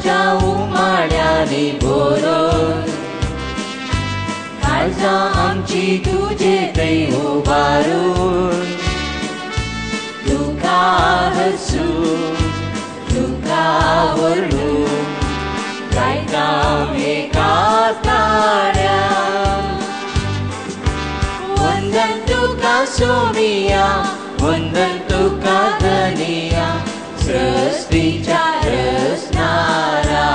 तुज्या उमाळ्यांनी भरोन काळजां आमची तुजे थंय उबारून तुका हसून तुका व्हरून गायता एका ताळ्यान. वंदन तुका सोमिया, वंदन तुका धनिया, सृष्टीच्या रचणारा.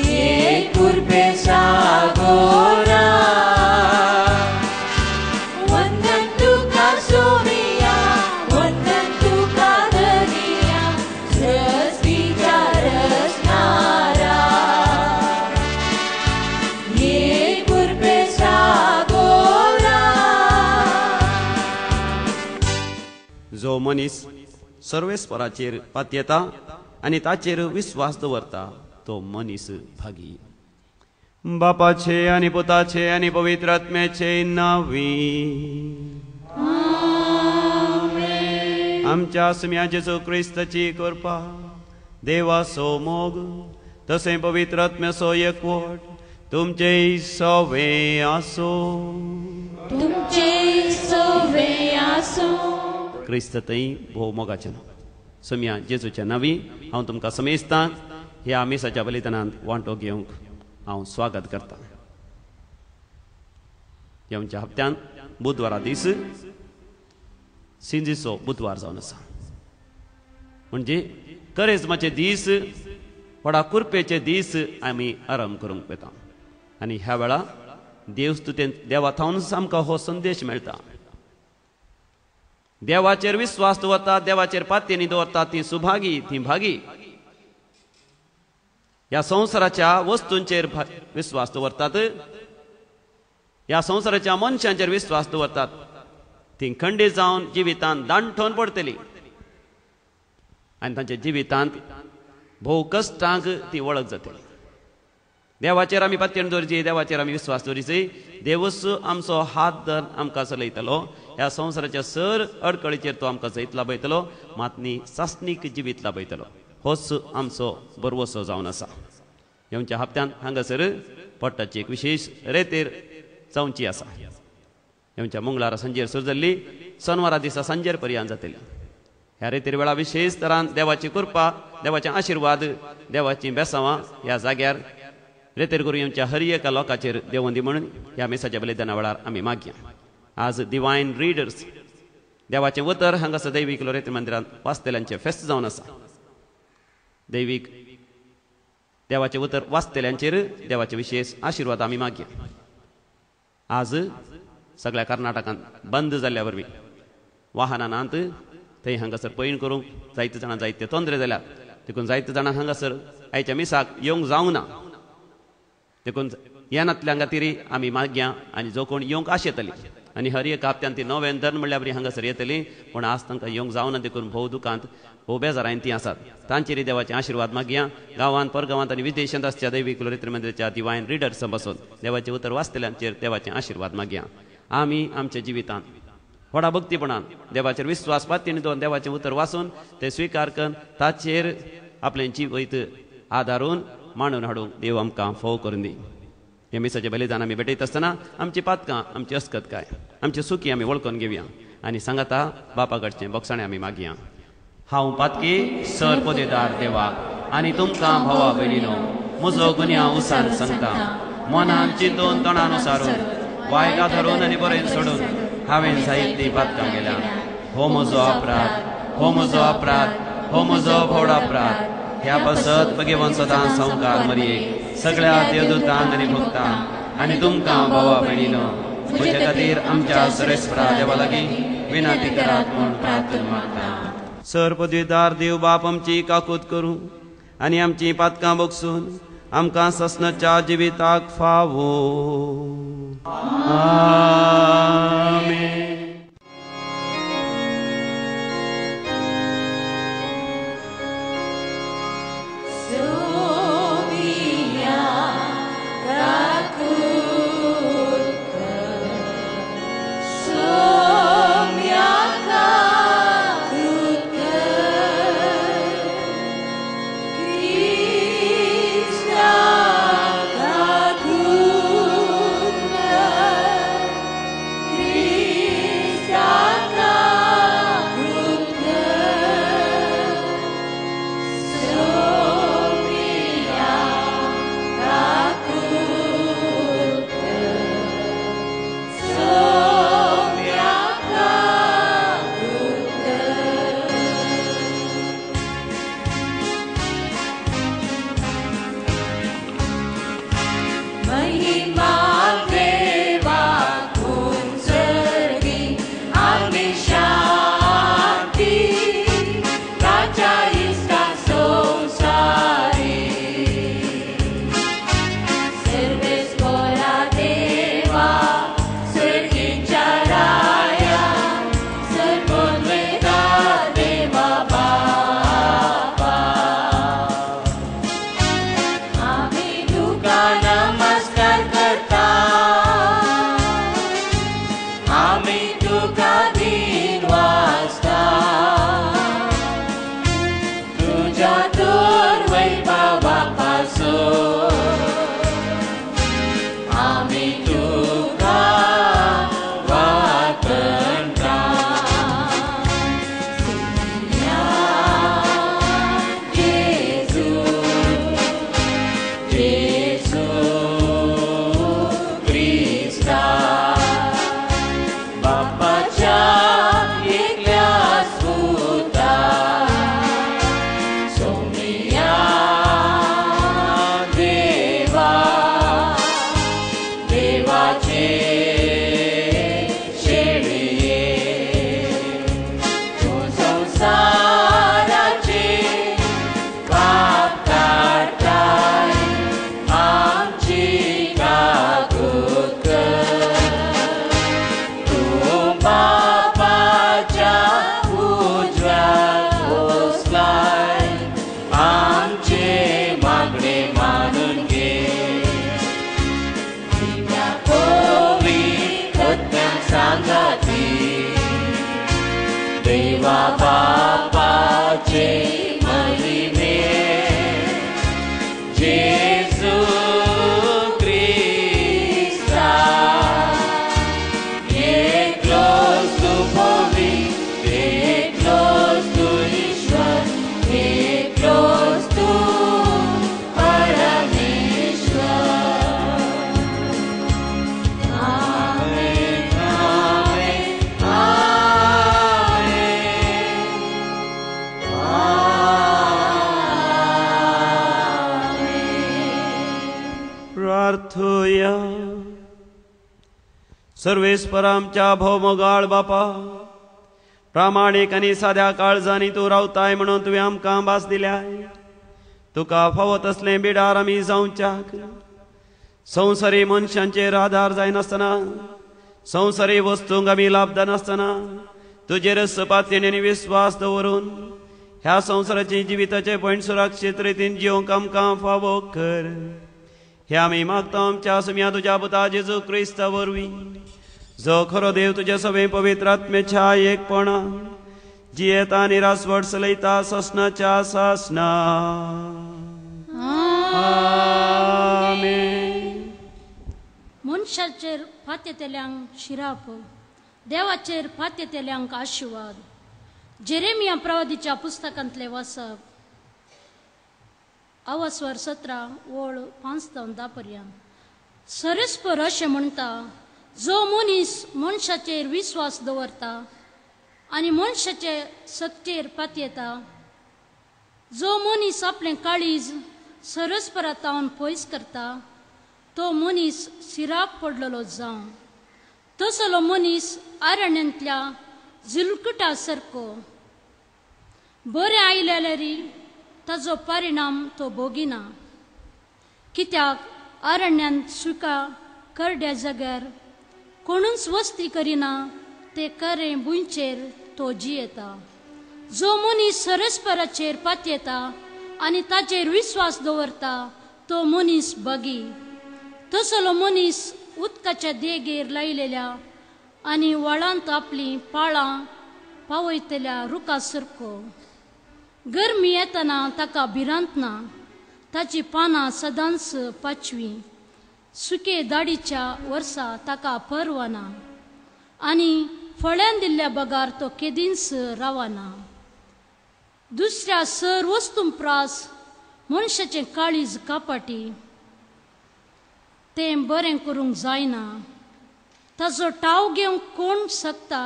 एक कुरपे सागोरा. वंदन तुका सोमिया, वंदन तुका धनिया, सृष्टीच्या रचणारा. एक कुरपे सागोरा. जो मनीस सर्वेस्पराचेर पातयेता आनी ताचेर विस्वास दवरता तो मनीस भागी. बापाचे आनी पुताचे आनी पवित्र आत्म्याचे नांवी. आमच्या सुम्या जेजू क्रिस्ताची कृपा, देवाचो मोग, तशें पवित्र आत्म्याचो एकवट तुमचे सवे आसो. तुमचे सवे आसो. क्रिस्त थंय भोव मोगाचें नांव सोम्या जेजूच्या नांवी हांव तुमकां समेस्तांक ह्या मिसाच्या बलिदानांत वांटो घेवंक हांव स्वागत करतां. येवच्या हप्त्यांत बुधवारा दीस सिंजीचो बुधवार जावन आसा. म्हणजे करेजमाचे दीस, व्हडा कुरपेचे दीस आमी आराम करूंक वता आनी ह्या वेळा देवस्तुतेन देवा थावनच आमकां हो संदेश मेळटा. देवाचेर विस्वास दवरता, देवाचेर पातयेनी दवरता ती सुभागी, ती भागी. ह्या संवसाराच्या वस्तूंचेर विस्वास दवरतात, ह्या संवसाराच्या मनशांचेर विस्वास दवरतात, ती खंडीत जावन जिवितांत दांठोवन पडटली आनी तांच्या जिवितांत भोव कश्टांक ती वळख जातली. देवाचेर आमी पातयेन दवरची, देवाचेर आमी विस्वास दवरची, देवूच आमचो हात धरून आमकां चलयतलो. ह्या संवसाराच्या सर अडकळीचेर तो आमकां जैत लाभयतलो, मात न्ही सासणीक जिवीत लाभयतलो. होच आमचो बरवसो जावन आसा. येवच्या हप्त्यांत हांगासर पोटाची एक विशेश रेतेर जावची आसा. येवच्या मंगळारा सांजेर सुरू जाल्ली सोनवारा दिसा सांजेर पर्यंत जातली. ह्या रेतेर वेळा विशेश तरान देवाची कृपा, देवाचे आशिर्वाद, देवाचीं बेसांवां ह्या जाग्यार रेतेर करून येवच्या हर एका लोकाचेर देवोन दी म्हणून ह्या मिसाच्या बलिदाना वेळार आमी मागया. आज डिवायन रिडर्स देवाचें उतर हांगासर दैवीक लोरेत मंदिरांत वाचतल्यांचें फेस्त जावन आसा. दैवीक देवाचें उतर वाचतल्यांचेर देवाचे विशेश आशिर्वाद आमी मागया. आज सगळ्या कर्नाटकांत बंद जाल्ल्या वरवीं वाहनां नात, थंय हांगासर पयण करूंक जायते जाणां जायते तोंदरे जाल्यात, देखून जायते जाणां हांगासर आयच्या मिसाक येवंक जावंक ना. देखून येनातल्या खातीर आमी मागया आनी जो कोण येवंक आशेतली आनी हर एक हप्त्यान ती नवें धर्म म्हणल्यार बरी हांगासर येतली, पूण आज तांकां येवंक जावना देखून भोव दुकांत भोव बेजारायन ती आसात. तांचेर देवाचे आशिर्वाद मागया. गांवांत, परगांवांत आनी विदेशांत आसच्या दैवीक लोरेत्र मंदिराच्या डिवायन रिडर्स बसून देवाचें उतर वाचतल्यांचेर देवाचे आशिर्वाद मागया. आमी आमच्या जिवितांत व्हडा भक्तीपणान देवाचेर विस्वास पातयेन दवरून देवाचें उतर वाचून तें स्विकार करून ताचेर आपलें जिवीत आदारून मांडून हाडूंक देव आमकां फोव करून दी. हे मिसाचें बलिदान आमी भेटयत आसतना आमची पातकां, आमची अस्कतकाय, आमची सुकी आमी वळखून घेवया आनी सांगाता बापा कडचें बोगसाणें आमी मागया. हांव पातकी सर पदेदार देवाक आनी तुमकां भावा भयणीनो म्हजो गुन्यांव उसार सांगता. मनान चिंतून तोंडान उसारून वायटा धरून आनी बरें सोडून हांवें जायतीं पातकां केल्या. हो म्हजो अपराध, हो म्हजो अपराध, हो म्हजो व्हड अपराध. ह्या पासत भगवान सदां संवकार मरयेक सगळ्या देवदूतांक आनी भक्तांक आनी तुमकां भावा भयणीनो म्हजे खातीर आमच्या सरेस्परा देवा लागीं विनंती करात म्हूण प्रार्थना मागता. सर पदवीदार देव बाप आमची काकूत करूं आनी आमची पातकां बगसून आमकां ससनाच्या जिविताक फावो. आमेन. Somiya kakut कर, तुज्या तर वैभवा पासून आमी तुका वातणटा. जेजू जेजू क्रिस्ता बापाच्या एकल्याच पुता सोमिया देवा देवाचे शेळये तूं संवसाराचे पाप काडटाय आमची काकूत कर. तूं बापाच्या उजव्या बसलाय आमचे मागणे मानून घे. दिव्या पवित्रत्यांक सांगाती देवा बापाचे महिमे जेजू क्रिस्ता एकलोच तूं पवित्र एकलोच तूं ईश्वर एकलोच तूं परमेश्वर. आमेन आमेन आमेन आमेन. प्रार्थुया. सर्वेस्पर आमच्या भोवमोगाळ बापा, प्रामाणीक आनी साद्या काळजांनी तूं रावताय म्हणून तुवें आमकां भास दिल्याय. तुका फावो तसलें बिडार आमी जावच्याक संवसारी मनशांचेर आदार जायनासतना, संवसारी वस्तूंक आमी लाभदानासतना तुजेर पातयेन आनी विस्वास दवरून ह्या संवसाराचे जिविताचे पयण सुरक्षीत रितीन जिवंक आमकां फावो कर. हे आमी मागता आमच्या सुम्या तुज्या पुता जेजू क्रिस्ता वरवीं, जो खरो देव तुज्या सगळें पवित्र आत्म्याच्या एकपणा जियेता आनी रासवट चलयता ससनाच्या सासना. आमेन. मनशाचेर फातेतल्यांक शिराप, देवाचेर फातेतल्यांक आशिर्वाद. जेरेमिया प्रवादीच्या पुस्तकांतले वाचप, अवस्वर 17 ओळ 5 ते 10 पर्यंत. सरस्पर अशें म्हणटा, जो मनीस मनशाचेर विस्वास दवरता आनी मनशाचे सक्तेर पातयेता, जो मनीस आपलें काळीज सरस्परा तावन पयस करता, तो मनीस सिराप पडलेलो जावं. तसलो मनीस अरण्यांतल्या झुलकुटा सारको. बरें आयलें री ताजो परिणाम तो भोगिना, कित्याक अरण्यांत सुका करड्या जाग्यार कोणूच वस्ती करिना ते करें भुंयचेर तो जियेता. जो मनीस सरस्पराचेर पातयेता आनी ताचेर विस्वास दवरता तो मनीस बगी. तसलो मनीस उदकाच्या देगेर लायलेल्या आनी व्हाळांत आपलीं पाळां पावयतल्या रुखा सारको. गरमी येतना ताका भिरांत ना, ताची पानां सदांच पाचवीं. सुके दाडीच्या वर्सा ताका परवाना आनी फळ्यान दिल्ल्या बगार तो केदींच रावना. दुसऱ्या सर वस्तूं प्रास मनशाचें काळीज कापाटी, तें बरें करूंक जायना. ताजो टाव घेवंक कोण शकता?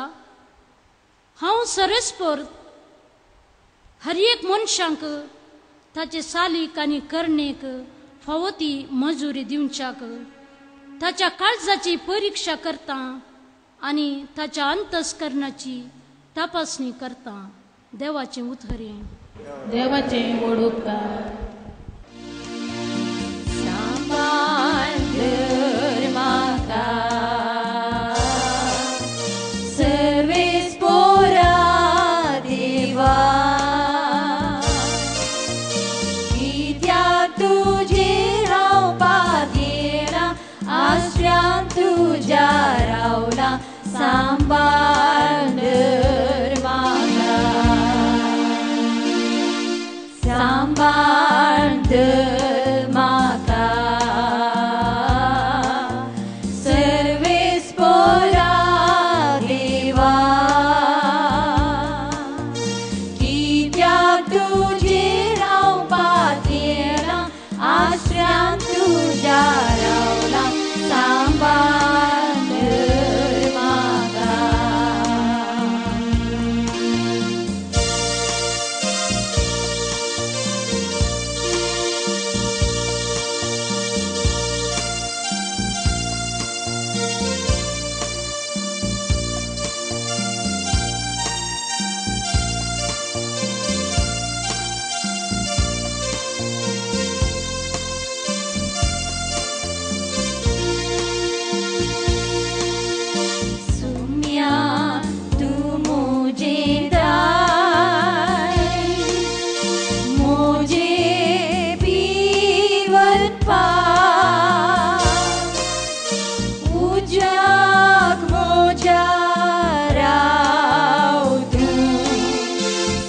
हांव सरस्पर हर एक मनशांक ताचे सालीक आनी करणेक फावो ती मजुरी दिवच्याक ताच्या काळजाची परिक्षा करता आनी ताच्या अंतस्करणाची तपासणी करता. देवाचें उतरें. देवाचें व्हड उपकार. सांबाळ धर म्हाका सर्वेस्पोरा देवा, कित्याक तुजेर हांव पातयेना, आश्र्यान तुज्या रावला. सांबाळ धर म्हाका. सांबाळ धर म्हाका सर्वेस पोरा देवा कित्याक तुजेर हांव पातयेलां आश्र्यान तुज्या रावलां सांबाळ धर म्हाका. सुम्या तूं म्हजें दाय म्हजें पिवन पाव उज्याक म्हज्या राव तूं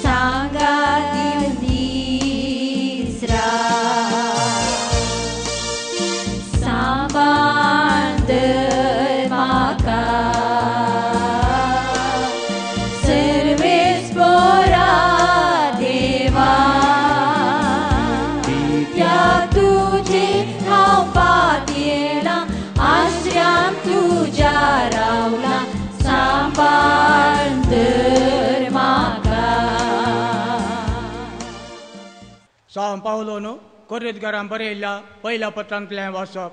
सांगात दिवन दीस रात सांबाळ धर म्हाका सर्वेस पोरा देवा कित्याक तुजेर हांव पातयेलां आश्र्यान तुज्या रावलां सांबाळ धर म्हाका. सां पावलोन कोरेतकारान बरयल्ल्या पयल्या पत्रांतलें वाचप.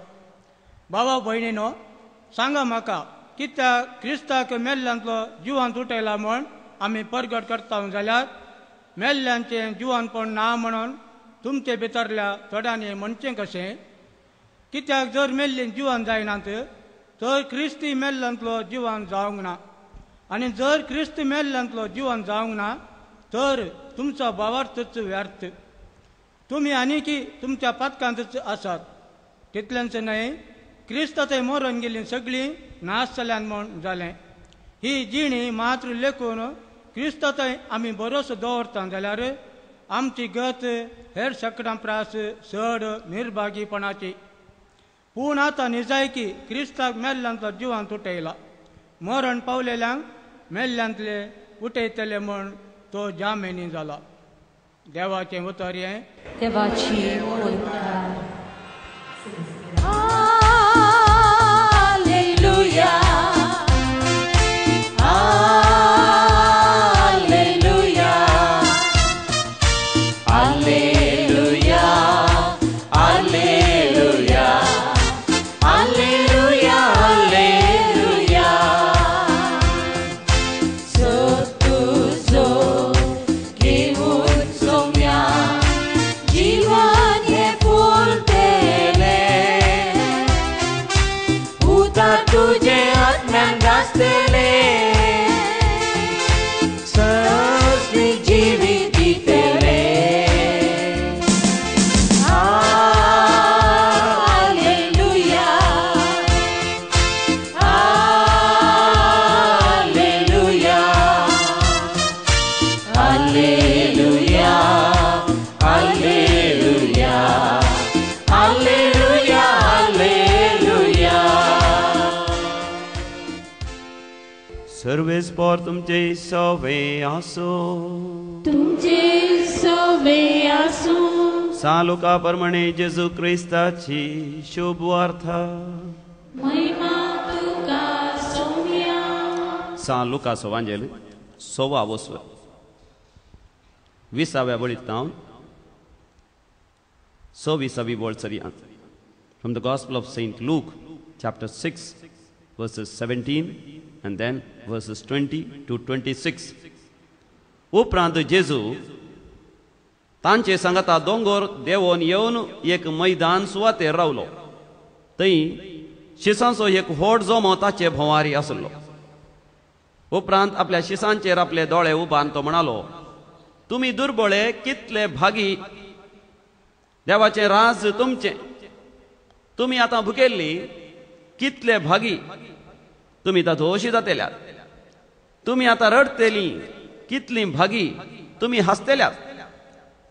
बाबा भयणीनो सांगा म्हाका कित्याक क्रिस्ताक मेल्ल्यांतलो जिवान उठयला म्हण आमी परगट करता जाल्यार मेल्ल्यांचें जिवानपण ना म्हणून तुमचे भितरल्या थोड्यांनी म्हणचें कशें? कित्याक जर मेल्लीं जिवान जायनात तर क्रिस्ती मेल्ल्यांतलो जिवान जावंक ना, आनी जर क्रिस्त मेल्ल्यांतलो जिवान जावंक ना तर तुमचो भावार्थच व्यर्थ. तुमी आनीकी तुमच्या पातकांतच आसात. तितलेंच न्हय, क्रिस्त थंय मरून गेलीं सगळीं नाश जाल्यान म्हूण जालें. ही जिणी मात्र लेखून क्रिस्त थंय आमी भरोसो दवरता जाल्यार आमची गत हेर सगळ्यां प्रास चड निर्भागीपणाची. पूण आतां निजायकी क्रिस्ताक मेल्ल्यांतलो जिवान उठयला. मरण पावलेल्यांक मेल्ल्यांतले उठयतले म्हूण तो जामेनी जाला. देवाचें उतर हें. देवाची व्हड उपकार. Alleluia, Alleluia, Alleluia, Alleluia, Alleluia, Alleluia. सतुजो घेवन सोम्या जीवन हें फुलतलें, उतर तुजें आत्म्यान गाजतलें, सस्नी जिवीत दितलें. Alleluia, Alleluia, Alleluia, Alleluia, Alleluia, Alleluia. सर्वेस्पोर तुमचे सवे आसो. तुमचे सवे आसूं. सा लुका प्रमाणे जेजू क्रिस्ताची शुभ वार्ता. महिमा तुका सोम्या. सा लुकाचो वांजेल सोवा वस्व विसाव्या वळींत सव्वीसावी वळ चलया. From the Gospel of Saint Luke, chapter 6, verses 17 and then verses 20 to 26. उपरांत जेजू तांचे सांगाता दोंगोर देंवोन येवन एक मैदान सुवातेर रावलो. थंय शिसांचो एक व्हड जमो ताचे भोंवारी आसलो. उपरांत आपल्या शिसांचेर आपले दोळे उबान तो म्हणालो, तुमी दुर्बळे कितले भागी, देवाचें राज तुमचें. तुमी आतां भुकेल्ली कितले भागी, तुमी दोशी जातेल्यात. तुमी आतां रडतेली कितली भागी, तुमी हांसतेल्यात.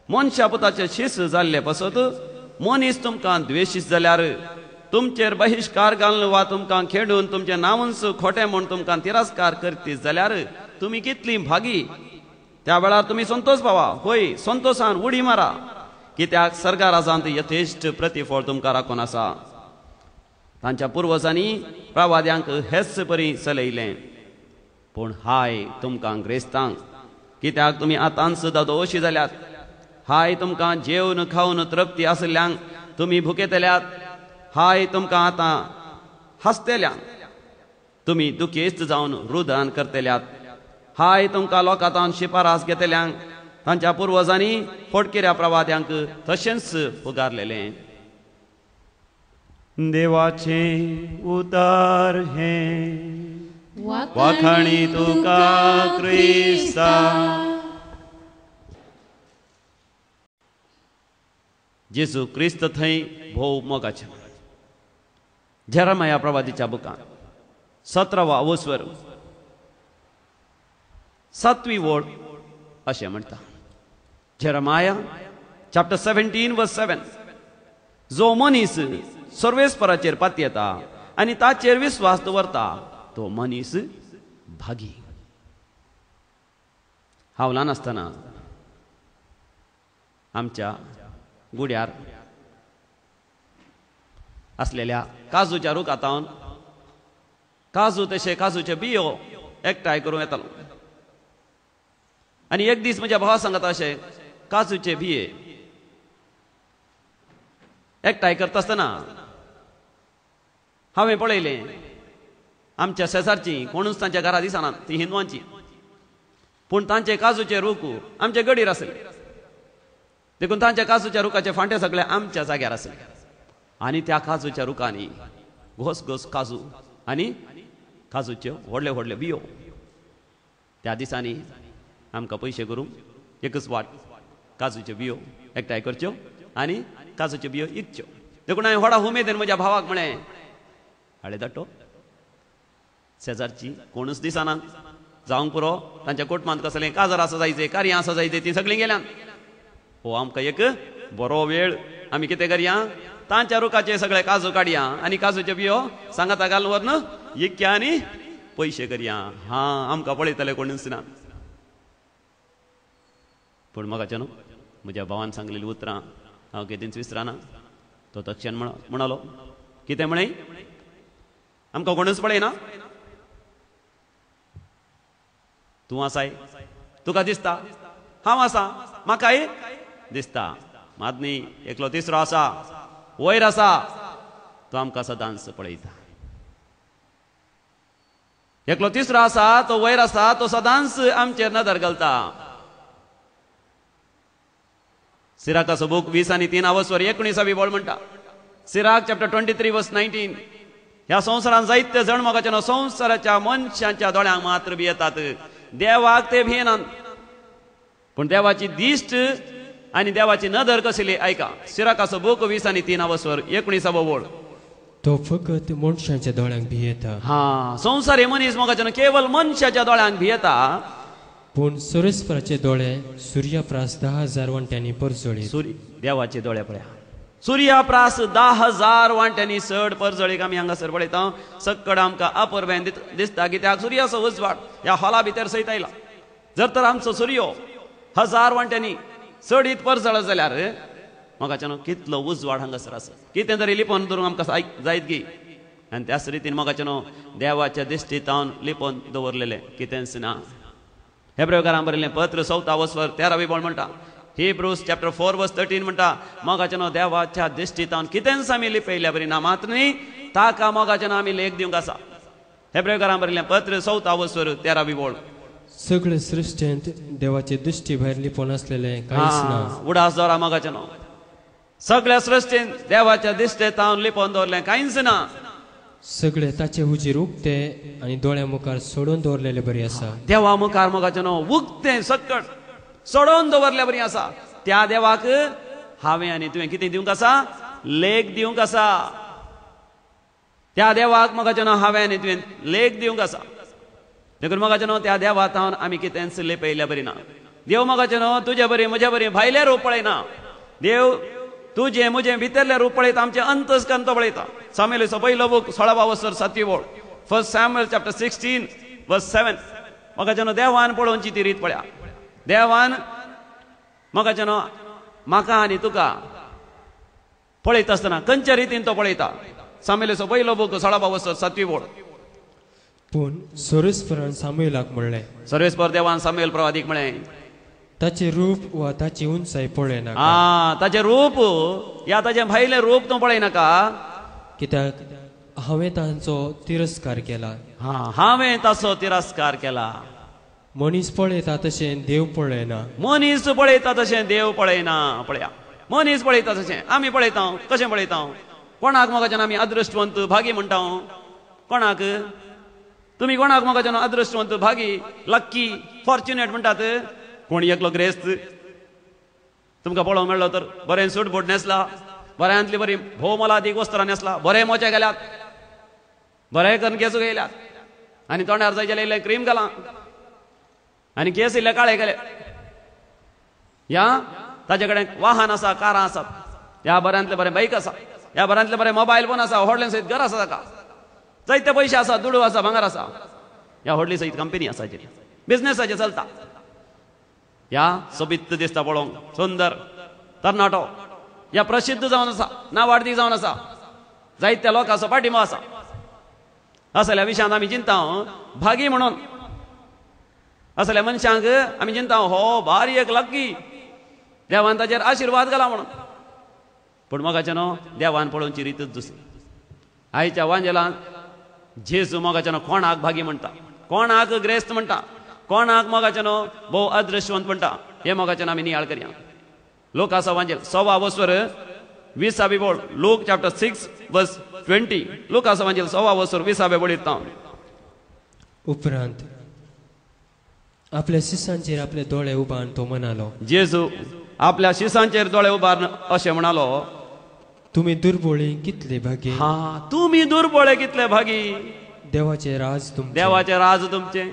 मनशा पुताचे शीस जाल्ले पासत मनीस तुमकां द्वेशीस जाल्यार, तुमचेर बहिश्कार घालून वा तुमकां खेडून तुमचें नांवूच खोटें म्हूण तुमकां तिरस्कार करतीस जाल्यार तुमी कितली भागी. त्या वेळार तुमी संतोष पावा, होय संतोषान उडी मारा, कित्याक सर्गा राजांत यथेश्ट प्रतिफळ तुमकां राखून आसा. तांच्या पुर्वजांनी प्रवाद्यांक हेच परी चलयलें. पूण हाय तुमकां ग्रेस्तांक, कित्याक तुमी आतांच दादोशी जाल्यात. हाय तुमकां जेवन खावन तृप्ती आशिल्ल्यांक, तुमी भुकेतल्यात. हाय तुमकां आतां हांसतेल्यांक, तुमी दुखेस्त जावन रुदन करतल्यात. हाय तुमकां लोकांतान शिफारस घेतल्यांक, तांच्या पुर्वजांनी फोटकिऱ्या प्रवाद्यांक तशेंच फुगारलेलें. देवाचें उतर हें वाखाणी तुका क्रिस्ता. जेजू क्रिस्त थंय भोव मोगाचें. जेरमाया प्रवादीच्या बुकान 17वा अवस्वर 7वी वळ अशें म्हणटा. जेरमाया चॅप्टर 17 वर्स 7. जो मनीस सर्वेस्पराचेर पातयेता आनी ताचेर विस्वास दवरता तो मनीस भागी. हांव ल्हान आसतना आमच्या गुड्यार आसलेल्या काजूच्या रुखांत काजू तशे काजूचे बियो एकठांय करूं येतालो. आनी एक दीस म्हज्या भावा सांगता अशें काजूचे बिये एकठांय करता आसतना हांवें पळयलें आमच्या शेजारची कोणूच तांच्या घरा दिसना, ती हिंदवांची, पूण तांचे काजूचे रूख आमचे गडीर आसले. देखून तांच्या काजूच्या रुखाचे फांटे सगळे आमच्या जाग्यार आसले. आनी त्या काजूच्या रुखांनी घोस घोस काजू आनी काजूच्यो व्हडले व्हडले बियो. त्या दिसांनी आमकां पयशे करूंक एकच वाट, काजूच्यो बियो एकठांय करच्यो आनी काजूच्यो बियो इकच्यो. देखून हांवें व्हडा उमेदीन म्हज्या भावाक म्हळें, हाडे धाडटो शेजारची कोणूच दिसना, जावंक पुरो तांच्या कोटमांत कसलें काजार आसा जायचे, कार्यां आसा जायचे, तीं सगळीं गेल्यान. हो आमकां एक बरो वेळ, आमी कितें करया, तांच्या रुखाचे सगळे काजू काडया आनी काजूच्यो बियो सांगाता घालून व्हरून इकया आनी पयशे करया. हा आमकां पळयतले कोणूच ना. पूण म्हाका न्हू म्हज्या भावान सांगलेलीं उतरां हांव केदींच विसरना. तो तक्षण म्हणालो, कितें म्हळें, आमकां कोणूच पळयना, तूं आसाय, तुका दिसता, हांव आसा, म्हाकाय दिसता, मात न्ही एकलो तिसरो आसा, वयर आसा, तो आमकां सदांच पळयता. एकलो तिसरो आसा, तो वयर आसा, तो सदांच आमचेर नदर घालता. सिराकाचो बूक 20 आनी 3 अवस्वर 19वी बोळ म्हणटा. सिराक चॅप्टर 23 वर्स 19. ह्या संवसारान जायते जण मोगाचे न्हू संवसाराच्या मनशांच्या दोळ्यांक मात्र भियेतात, देवाक ते भियेनात. पूण देवाची दिश्ट आनी देवाची नदर कसली आयका. सिराकाचो बूक 20 आनी 3 अवस्वर 19वी वळ. तो फकत मनशांच्या दोळ्यांक भियेता. हा, संवसार हे मनीस मोगाचे न्हू केवल मनशाच्या दोळ्यांक भियेता, पूण सुरेस्पराचे दोळे सुर्याप्रास 10,000 वांट्यांनी परजळीत. देवाचे दोळे पळया, सुर्याप्रास 10,000 वांट्यांनी चड परजळीक आमी हांगासर पळयता. सक्कड आमकां अपुरबायेन दिसता, कित्याक सुर्याचो उजवाड ह्या हॉला भितर सयत आयला. जर तर आमचो सुर्यो 1000 वांट्यांनी चडीत परजळ जाल्यार मोगाच्यानो कितलो उजवाड हांगासर आसा, कितें तरी लिपोवन दवरूंक आमकां जायत गी. आनी त्याच रितीन मोगाच्यानो देवाच्या दिश्टींत लिपोवन दवरलेलें कितेंच ना. हेब्रेवकारां बरयलें पत्र 4 वस्वर 13वी बोळ म्हणटा. हिब्रूज चॅप्टर 4 वर्स 13 म्हणटा, मोगाच्यानो देवाच्या दिश्टींत कितेंच आमी लिपयल्या बरी ना, मात्र न्ही ताका मोगाच्यानो आमी लेख दिवंक आसा. हेब्रेवकारां बरयलें पत्र 4 वस्वर 13वी बोळ. सगळे सृश्टींत देवाचे दृष्टी भायर लिपोवन आसलेलें कांयच ना. उडास दवरा मोगाच्यानो, सगळ्या सृश्टींत देवाच्या दिश्टींत लिपोवन दवरलें कांयच ना. सगळे ताचे हुजीर उक्ते आनी दोळ्या मुखार सोडून दवरलेले बरी आसा. देवा मुखार मोगाच्यानो उक्ते सक्कड सोडोवन दवरले बरी आसा. त्या देवाक हांवें आनी तुवें कितें दिवंक आसा, लेख दिवंक आसा. त्या देवाक मोगाच्यानो हांवें आनी तुवें लेख दिवंक आसा. देखून मोगाच्यानो त्या देवा तावन आमी कितेंच लिपयल्या बरी ना. देव मोगाचें न्हू तुजे बरी म्हजे बरी भायलें रूप पळयना. देव तुजें म्हजें भितरलें रूप पळयता, आमचें अंतस्करण तो पळयता. सामुएलाचो पयलो बूक 16 वसर 7 ओळ, 1 Samuel chapter 16 verse 7. मोगाचें न्हू देवान पळोवची ती रीत पळया. देवान मोगाचें न्हू म्हाका आनी तुका पळयता आसतना खंयच्या रितीन तो पळयता. सामुएलाचो पयलो बूक 16 वसर 7 ओळ. पूण सर्वेस्परान सामुएलाक म्हणलें, सर्वेस्पर देवान सामुएल प्रवादीक म्हणलें, ताचें रूप वा ताची उंचाय पळयनाका. ताचें रूप या ताचें भायलें रूप तूं पळयनाका, कित्याक हांवें तांचो तिरस्कार केला. हांवें ताचो तिरस्कार केला. मनीस पळयता तशें देव पळयना. मनीस पळयता तशें देव पळयना. पळया, मनीस पळयता तशें आमी पळयता. कशें पळयता? कोणाक मोगाच्यान आमी अदृश्टवंत भागी म्हणटा? कोणाक तुमी कोणाक मोगाच्यान अदृश्टवंत भागी लक्की फॉर्च्युनेट म्हणटात? कोण एकलो ग्रेस्त तुमकां पळोवंक मेळ्ळो तर बरें सूट बूट न्हेसला, बऱ्यांतली बरी भोव मोलादीक वस्त्रां न्हेसला, बरें मोचे गेल्यात, बरें करून केंस गेल्यात आनी तोंडार जाय जाल्यार इल्लें क्रीम घालां आनी केंस इल्ले काळे गेले. ह्या ताचे कडेन वाहन आसा, कारां आसात, ह्या बऱ्यांतले बरें बायक आसा, ह्या बऱ्यांतले बरें मोबायल फोन आसा, व्हडलें सयत घर आसा, ताका जायते पयशे आसा, दुडू आसा, भांगर आसा, ह्या व्हडली सयत कंपनी आसा, बिजनेसाचें चलता. ह्या सोबीत दिसता पळोवंक, सुंदर तरणाटो, ह्या प्रसिद्ध जावन आसा, नावाडदीक जावन आसा, जायत्या लोकांचो पाठिंबो आसा. असल्या विशयांत आमी चिंता भागी म्हणून, असल्या मनशांक आमी चिंता हो भारी एक लक्की, देवान ताचेर आशिर्वाद घाला म्हणून. पूण मोगाचें न्हू देवान पळोवची रितूच दुसरी. आयच्या वांजेलान जेजू मोगाचें न्हू कोणाक भागी म्हणटा, कोणाक ग्रेस्त म्हणटा, कोणाक मोगाचें न्हू भोव अदृश्यवंत म्हणटा, हे मोगाचें आमी नियाळ करया. लोकांचो वांजेल 16 वसर 20 बोळ, लूक चॅप्टर 6 वर्स 20. लोकांचो वांजेल 16 वसर 20 बोळ. उपरांत आपल्या शिसांचेर आपले दोळे उबारून तो म्हणालो, जेजू आपल्या शिसांचेर दोळे उबारून अशें म्हणालो, तुमी दुर्बोळी कितले भागी. हा, तुमी दुर्बोळे कितले भागी, देवाचे राज तुमचें, देवाचे राज तुमचें.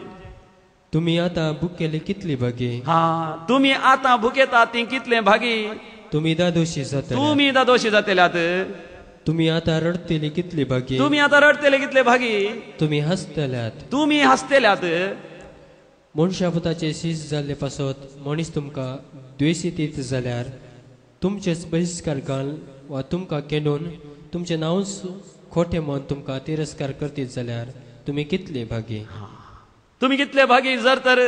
तुमी आतां भुकेले कितले भागी. हा, तुमी आतां भुकेता ती कितले भागी. तुमी दादोशी जातले, तुमी दादोशी जातल्यात. तुमी आतां रडटले कितले भागी, तुमी आतां रडटले कितले भागी. तुमी हांसतल्यात, तुमी हांसतल्यात. मनशापुताचे शीस जाल्ले पासत मनीस तुमकां द्वेशीतीत जाल्यार तुमचेच बहिश्कार घाल वा तुमकां केंडून तुमचें नांवच खोटें मन तुमकां तिरस्कार करतीत जाल्यार तुमी कितले भागी. तुमी कितले भागी जर तर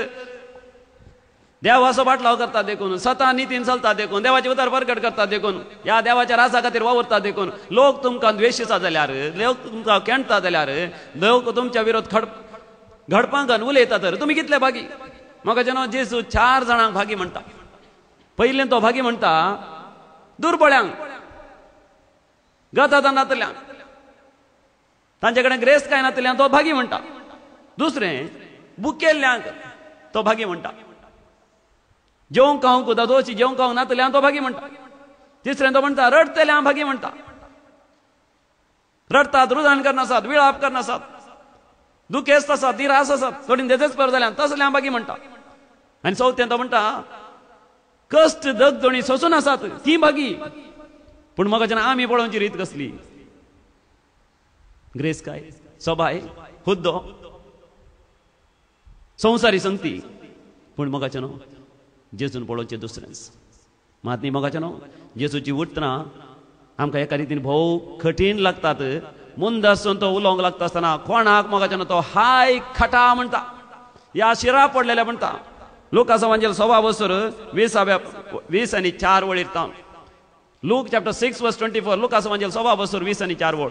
देवाचो पाटलाव करता देखून, सता नितीन चलता देखून, देवाचे उतर प्रगट करता देखून, ह्या देवाच्या राजा खातीर वावुरता देखून लोक तुमकां द्वेशीता जाल्यार, लोक तुमकां केंडता जाल्यार, लोक तुमच्या विरोध घडपांकन उलयता तर तुमी कितले भागी. म्हाका जेन्ना जेजू 4 जाणांक भागी म्हणटा. पयलें तो भागी म्हणटा दुर्बळ्यांक, गतादां नातल्यांक, तांचे कडेन ग्रेस काय नातल्यांक तो भागी म्हणटा. दुसरें भुकेल्ल्यांक तो भागी म्हणटा, जेवंक खावंक दादोशी जेवंक खावंक नातल्यांक तो भागी म्हणटा. तिसरें तो म्हणटा रडटल्यांक भागी म्हणटा, रडटात, रुदान करनासात, विळाप करनासात, दुखेस्त आसात, निराश आसात, थोडी देजेस्पर जाल्यान तसल्यांक भागी म्हणटा. आनी चवथें तो म्हणटा कश्ट दगदोणी सोसून आसात ती भागी. पूण म्हाका जेन्ना आमी पळोवची रीत कसली, ग्रेस काय, सोबाय, हुद्दो, संवसारी संगती. पूण मोगाचें न्हू जेजून पळोवचें दुसरेंच. मात न्ही मोगाचें न्हू जेजूची उतरां आमकां एका रितीन भोव कठीण लागतात. मुंदासून तो उलोवंक लागता आसतना कोणाक मोगाचें न्हू तो हाय खटा म्हणटा, ह्या शिरा पडलेल्या म्हणटा. लुकाचो वांजेल 16 वसर 20 आनी 4 वळीर तावन, लूक चॅप्टर 6 वर्स 24. लुकाचो वांजेल 16 वसर 20 आनी 4 वळ.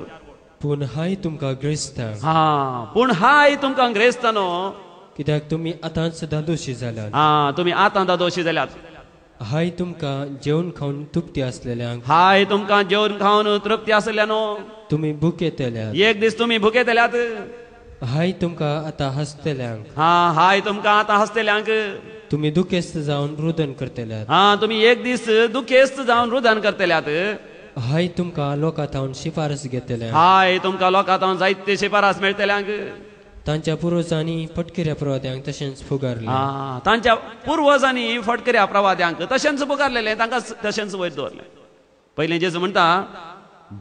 पूण हाय तुमकां ग्रेस्तां, हा, पूण हाय तुमकां ग्रेस्तानो, कित्याक तुमी आतांच दादोशी जाल्यात. हा, तुमी आतां दादोशी जाल्यात. हाय तुमकां जेवण खावन तृप्ती आसलेल्यांक, हाय तुमकां जेवण खावन तृप्ती आसलेल्यानो, तुमी भुकेतल्यात, एक दीस तुमी भुकेतल्यात. हाय तुमकां आतां हांसतल्यांक, हा, हाय तुमकां आतां हांसतल्यांक, तुमी दुखेस्त जावन रुदन करतल्यात. हा, तुमी एक दीस दुखेस्त जावन रुदन करतल्यात. हाय तुमकां लोकां थावन शिफारस घेतल्यांक, हाय तुमकां लोकां थावन जायते शिफारस मेळटल्यांक, तांच्या पुर्वजांनी फटकिऱ्या प्रवाद्यांक तशेंच फुगारले. तांच्या पुर्वजांनी फटकिऱ्या प्रवाद्यांक तशेंच फुगारलेलें, तांकां तशेंच वयर दवरलें. पयलें जेजू म्हणटा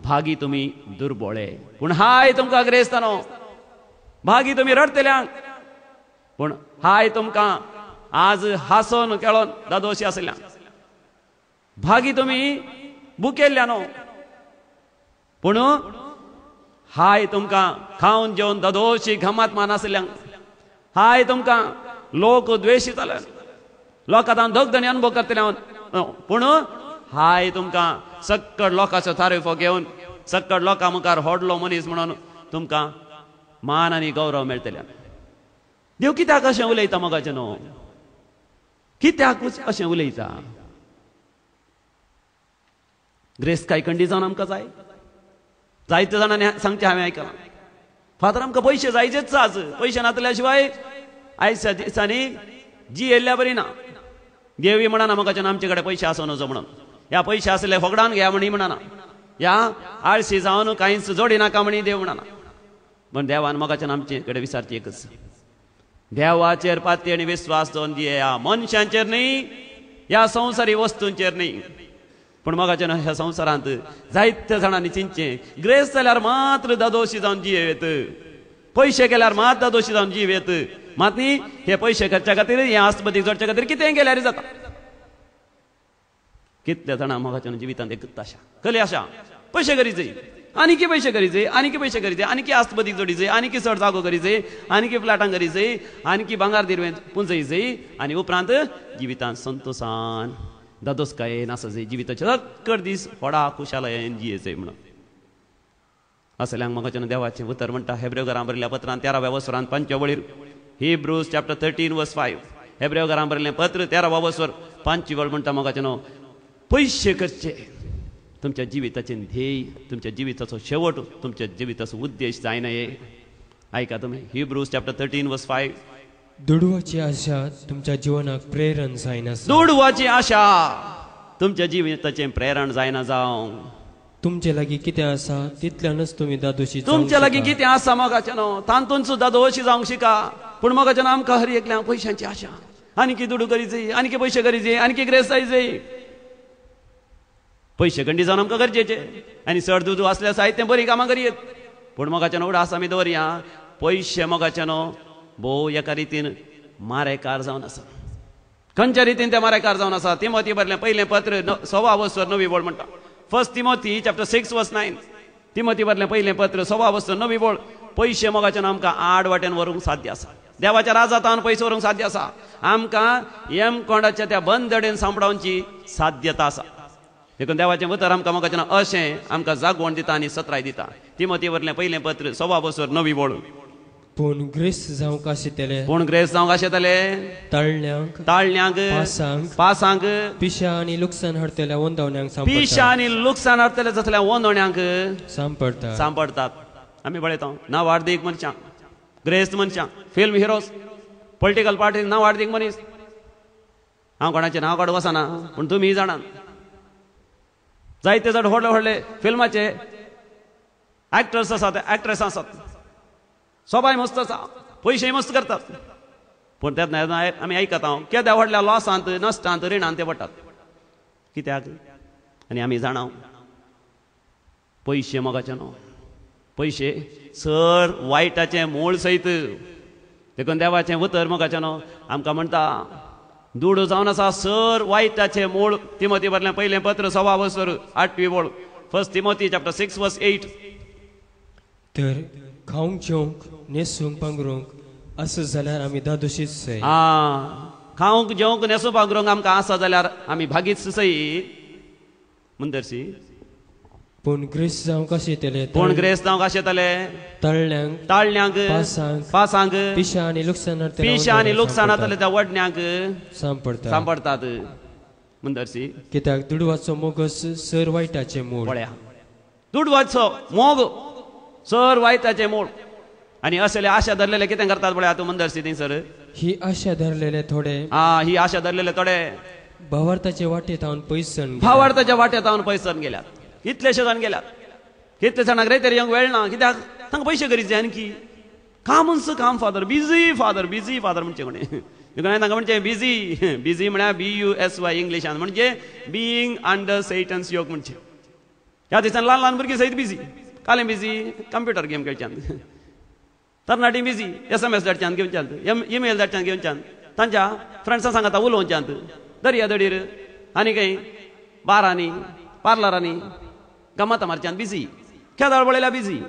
भागी तुमी दुर्बोळे, पूण हाय तुमकां ग्रेस्तानो. भागी तुमी रडटल्यांक, पूण हाय तुमकां आज हांसोन खेळोन दादोशी आसल्या. भागी तुमी भुकेल्ल्यानो, पूण हाय तुमकां खावन जेवन दादोशी घमात मान आसल्यांक. हाय तुमकां लोक द्वेशी जाले, लोकां धगधणी अनुभव करतले, पूण हाय तुमकां सक्कड लोकांचो तारीफो घेवन सक्कड लोकां मुखार व्हडलो मनीस म्हणून तुमकां मान आनी गौरव मेळटले. देव कित्याक अशें उलयता मोगाचें न्हू? कित्याकूच अशें उलयता? ग्रेस काय कंडी जावन आमकां जाय. जायते जाणांनी सांगचें हांवें आयकलां, फादर आमकां पयशे जायचेच आज, पयशे नातल्या शिवाय आयच्या दिसांनी जी येयल्ल्या बरी ना. देवी म्हणना मोगाचें आमचे कडेन पयशे आसूं नजो म्हणून, ह्या पयशे आसले फोगडान घ्या म्हणी म्हणना, ह्या आळशी जावन कांयच जोडी नाका म्हणी देव म्हणना. पूण देवान मोगाच्यान आमचे कडेन विचारची एकच, देवाचेर पाती आनी विस्वास दवरून दिया, मनशांचेर न्ही, ह्या संवसारी वस्तूंचेर न्ही. पूण मोगाच्यान ह्या संवसारांत जायत्या जाणांनी चिंतचें, ग्रेस जाल्यार मात्र दादोशी जावन जियेत, पयशे केल्यार मात दादोशी जावन जियेत. मात न्ही हे पयशे खर्चा खातीर, हे आस्तबदीक जोडच्या खातीर कितेंय केल्यार जाता. कितल्या जाणां मोगाच्यान जिवितांत एकच आशा, कसली आशा? पयशे करीजय, आनीकी पयशे करीजय, आनीकी पयशे करीजय, आनीकी आस्तबदीक जोडीजय, आनीकी चड जागो करीजय, आनीकी फ्लॅटां करीजय, आनीकी भांगार दिरवें पुंजयजय, आनी उपरांत जिवितांत संतोसान दादोसकायेन आसजय, जिविताचे सक्कड दीस व्हडा खुशालयेन जियेजय म्हणून. असल्यांक मोगाच्यान देवाचें उतर म्हणटा हेब्रेव घरां बरयल्ल्या पत्रान 13व्या वसरान 5व्या वळीर, Hebrews chapter 13 verse 5, हेब्रेव घरां बरयल्लें पत्र 13व्या वसर 5वी वळ म्हणटा मोगाच्यान, पयशे करचे तुमच्या जिविताचें ध्येय, तुमच्या जिविताचो शेवट, तुमच्या जिविताचो उद्देश जायना. हे आयका तुमी, हिब्रूज चॅप्टर 13 वर्स 5. दुडवाची आशा तुमच्या जिवनाक प्रेरण जायना. दुडवाची आशा तुमच्या जिविताचें प्रेरण जायना जावं. तुमचे लागीं कितें आसा तितल्यानच तुमी दादोशी. तुमच्या लागीं कितें आसा मोगाचें न्हू तातूंत सुद्दां दादोशी जावंक शिका. पूण मोगाचें आमकां हर एकल्यांक पयशांची आशा, आनीकी दुडू करीजय, आनीकी पयशे करीजय, आनीकी ग्रेस जायजय. पयशे गंडी जावन आमकां गरजेचे, आनी चड दुडू आसल्यार साहित्य बरीं कामां करयेत. पूण मोगाच्यान उडास आमी दवरया, पयशे मोगाच्यान भोव एका रितीन मारेकार जावन आसा. खंयच्या रितीन ते मारेकार जावन आसा? तिमोती बरलें पयलें पत्र 1.25 वसर 9वी वळ म्हणटा, 1 तिमोती चॅप्टर 6 वर्स 9, तिमोती बरलें पयलें पत्र 1.25 वसर 9वी वळ. पयशे मोगाच्यान आमकां आड वाटेन व्हरूंक साध्य आसा, देवाच्या राजातान पयशे व्हरूंक साध्य आसा, आमकां यमकोंडाच्या त्या बंदडेन सांपडावची साध्यता आसा. देखून देवाचें उतर आमकां मोगाचें अशें आमकां जागवण दिता आनी सत्राय दिता. तिमोती वरलें पयलें पत्र 1.25 वसर 9वी वळ. पूण ग्रेस जावंक आशिल्ले, पूण ग्रेस जावंक आशिल्ले ताळण्यांक, ताळण्यांक, पासांक, पासांक, पिशा आनी लुकसाण हाडटल्या वंदवण्यांक, पिशा आनी लुकसाण हाडटल्या जातल्या वंदवण्यांक सांपडटात, सांपडटात. आमी पळयता नावार्दीक मनशां, ग्रेस्त मनशां, फिल्म हिरोज, पॉलिटिकल पार्टी नावार्दीक मनीस. हांव कोणाचें नांव काडूंक वचना, पूण तुमी जाणात जायते चड व्हडले व्हडले फिल्माचे एक्टर्स आसात, एक्ट्रेस आसात, सोबाय मस्त आसा, पयशेय मस्त करतात. पूण तेन्ना आमी आयकता केद्या व्हडल्या लॉसांत, नश्टांत, रिणांत ते पडटात. कित्याक? आनी आमी जाणा पयशे मोगाचे न्हू, पयशे सर वायटाचें मूळ सयत. देखून देवाचें उतर मोगाचें न्हू आमकां म्हणटा दुडू जावन आसा सर वायटाचें मूळ. तिमोती बरलें पयलें पत्र 1.25 वसर 8वी वळ, 1 तिमोती चॅप्टर 6 वर्स 8. तर खावंक जेवंक न्हेसूंक पांगरूंक आसा जाल्यार आमी दादोशीच सय. खावंक जेवंक न्हेसूंक पांगरूंक आमकां आसा जाल्यार आमी भागीच सय. मुंदरसी पूण ग्रेस जावंक आशिल्ले, पूण ग्रेस जावंक आशिल्ले ताळण्यांक, ताळण्यांक, पासांक, पासांक, पिशा आनी लुकसाण, पिशा आनी लुकसाण जातले त्या वडण्यांक सांपडटात, सांपडटात. मुंदरसी कित्याक दुडवाचो मोगस सर वायटाचें मूळ. पळया, दुडवाचो मोग सर वायटाचें मूळ. आनी असले आशा धरलेले कितें करतात पळया तूं मुंदरसी थंयसर. ही आशा धरलेले थोडे, ही आशा धरलेले थोडे भावार्थाचे वाटेत पयसन, भावार्थाच्या वाटेत पयसन गेल्यात. कितलेशे जाण गेल्यात, कितले जाणांक रे तरी येवंक वेळ ना, कित्याक तांकां पयशे करीचे. आणखी कामूच काम father, busy father, busy father म्हणचे कोणी देखून हांवें तांकां म्हणचें बिजी बिजी म्हळ्यार BUSY इंग्लिशान म्हणजे बिईंग अंडर सेटन्स योग म्हणचें. ह्या दिसान ल्हान ल्हान भुरगीं सयत बिजी, कालें बिजी कंप्युटर गेम खेळच्यान, तरणाटी बिजी SMS धाडच्यान घेवच्यान, इमेल धाडच्यान घेवच्यान, तांच्या फ्रेंड्सां सांगता उलोवच्यान, दर्या दडीर आनी खंय बारांनी पार्लरांनी गमतां मारच्यान बिजी, खेदाळ पळयल्या बिजी,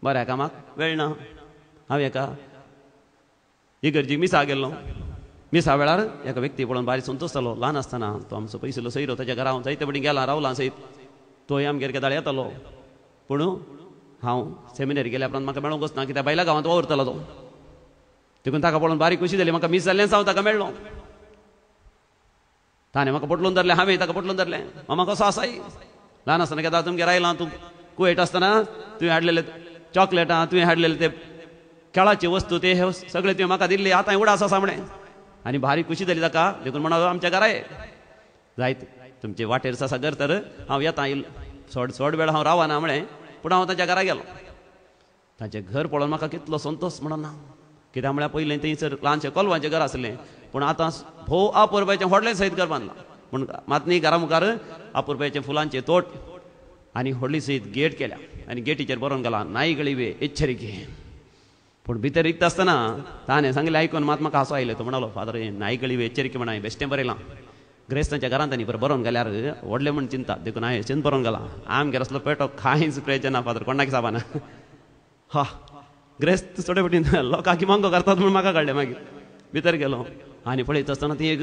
बऱ्या कामाक वेळ ना. हांव एका इगर्जीक मिसा गेल्लो, मिसा वेळार एका व्यक्ती पळोवन भारी संतोश जालो. ल्हान आसतना तो आमचो पयसुल्लो सोयरो, ताच्या घरा हांव जायते फावटी गेला रावला सयत, तोय आमगेर केदाळ येतालो. पूण हांव सेमिनरी गेल्या उपरांत म्हाका मेळोंकच ना, कित्याक बायला गांवांत वावुरतालो तो. देखून ताका पळोवन बारीक खुशी जाली, म्हाका मीस जाल्लेंच हांव ताका मेळ्ळो. ताणें म्हाका पोटलून धरलें, हांवें ताका पोटलून धरलें. मामा कसो आसाय? ल्हान आसतना केदाळ तुमगेर आयलां, तूं कुवेट आसतना तुवें हाडलेले चॉकलेटां, तुवें हाडलेले ते खेळाचे वस्तू, ते हे सगळे तुवें म्हाका दिल्ले, आतां उडास आसा म्हणें. आनी भारी खुशी जाली ताका. देखून म्हणा आमच्या घरा ये जायत तुमचे वाटेर आसा घर, तर हांव येता, चड चड वेळ हांव रावना म्हळें. पूण हांव तांच्या घरा गेलो. तांचें घर पळोवन म्हाका कितलो संतोश म्हणून ना, कित्याक म्हळ्यार पयलें थंयसर ल्हानशें कोलवांचें घर आसलें, पूण आतां भोव अपुरबायेचें व्हडलें सयत घर बांदलां. पूण मात न्ही घरा मुखार अपुरबायेचें फुलांचें तोट आनी व्हडली सयत गेट केल्या आनी गेटीचेर बरोवन घाला नायगळी एच्छरिके. पूण भितर रिक्त आसतना ताणें सांगलें आयकून मात म्हाका हांसो आयलें. तो म्हणालो, फादर हें नायगळी एच्छरिके म्हण हांवें बेश्टें बरयलां, ग्रेस्तांच्या घरांत आनी बरें बरोवन घाल्यार व्हडलें म्हण चिंता, देखून हांवें अशेंच बरोवन घालां. आमगेर असलो पेटो कांयच प्रयोजन ना फादर, कोणाक साबाना. हा ग्रेस्त थोडे फावटी लोकांक मंगो करतात म्हूण म्हाका कळ्ळें. मागीर भितर गेलो आनी पळयत आसतना ती एक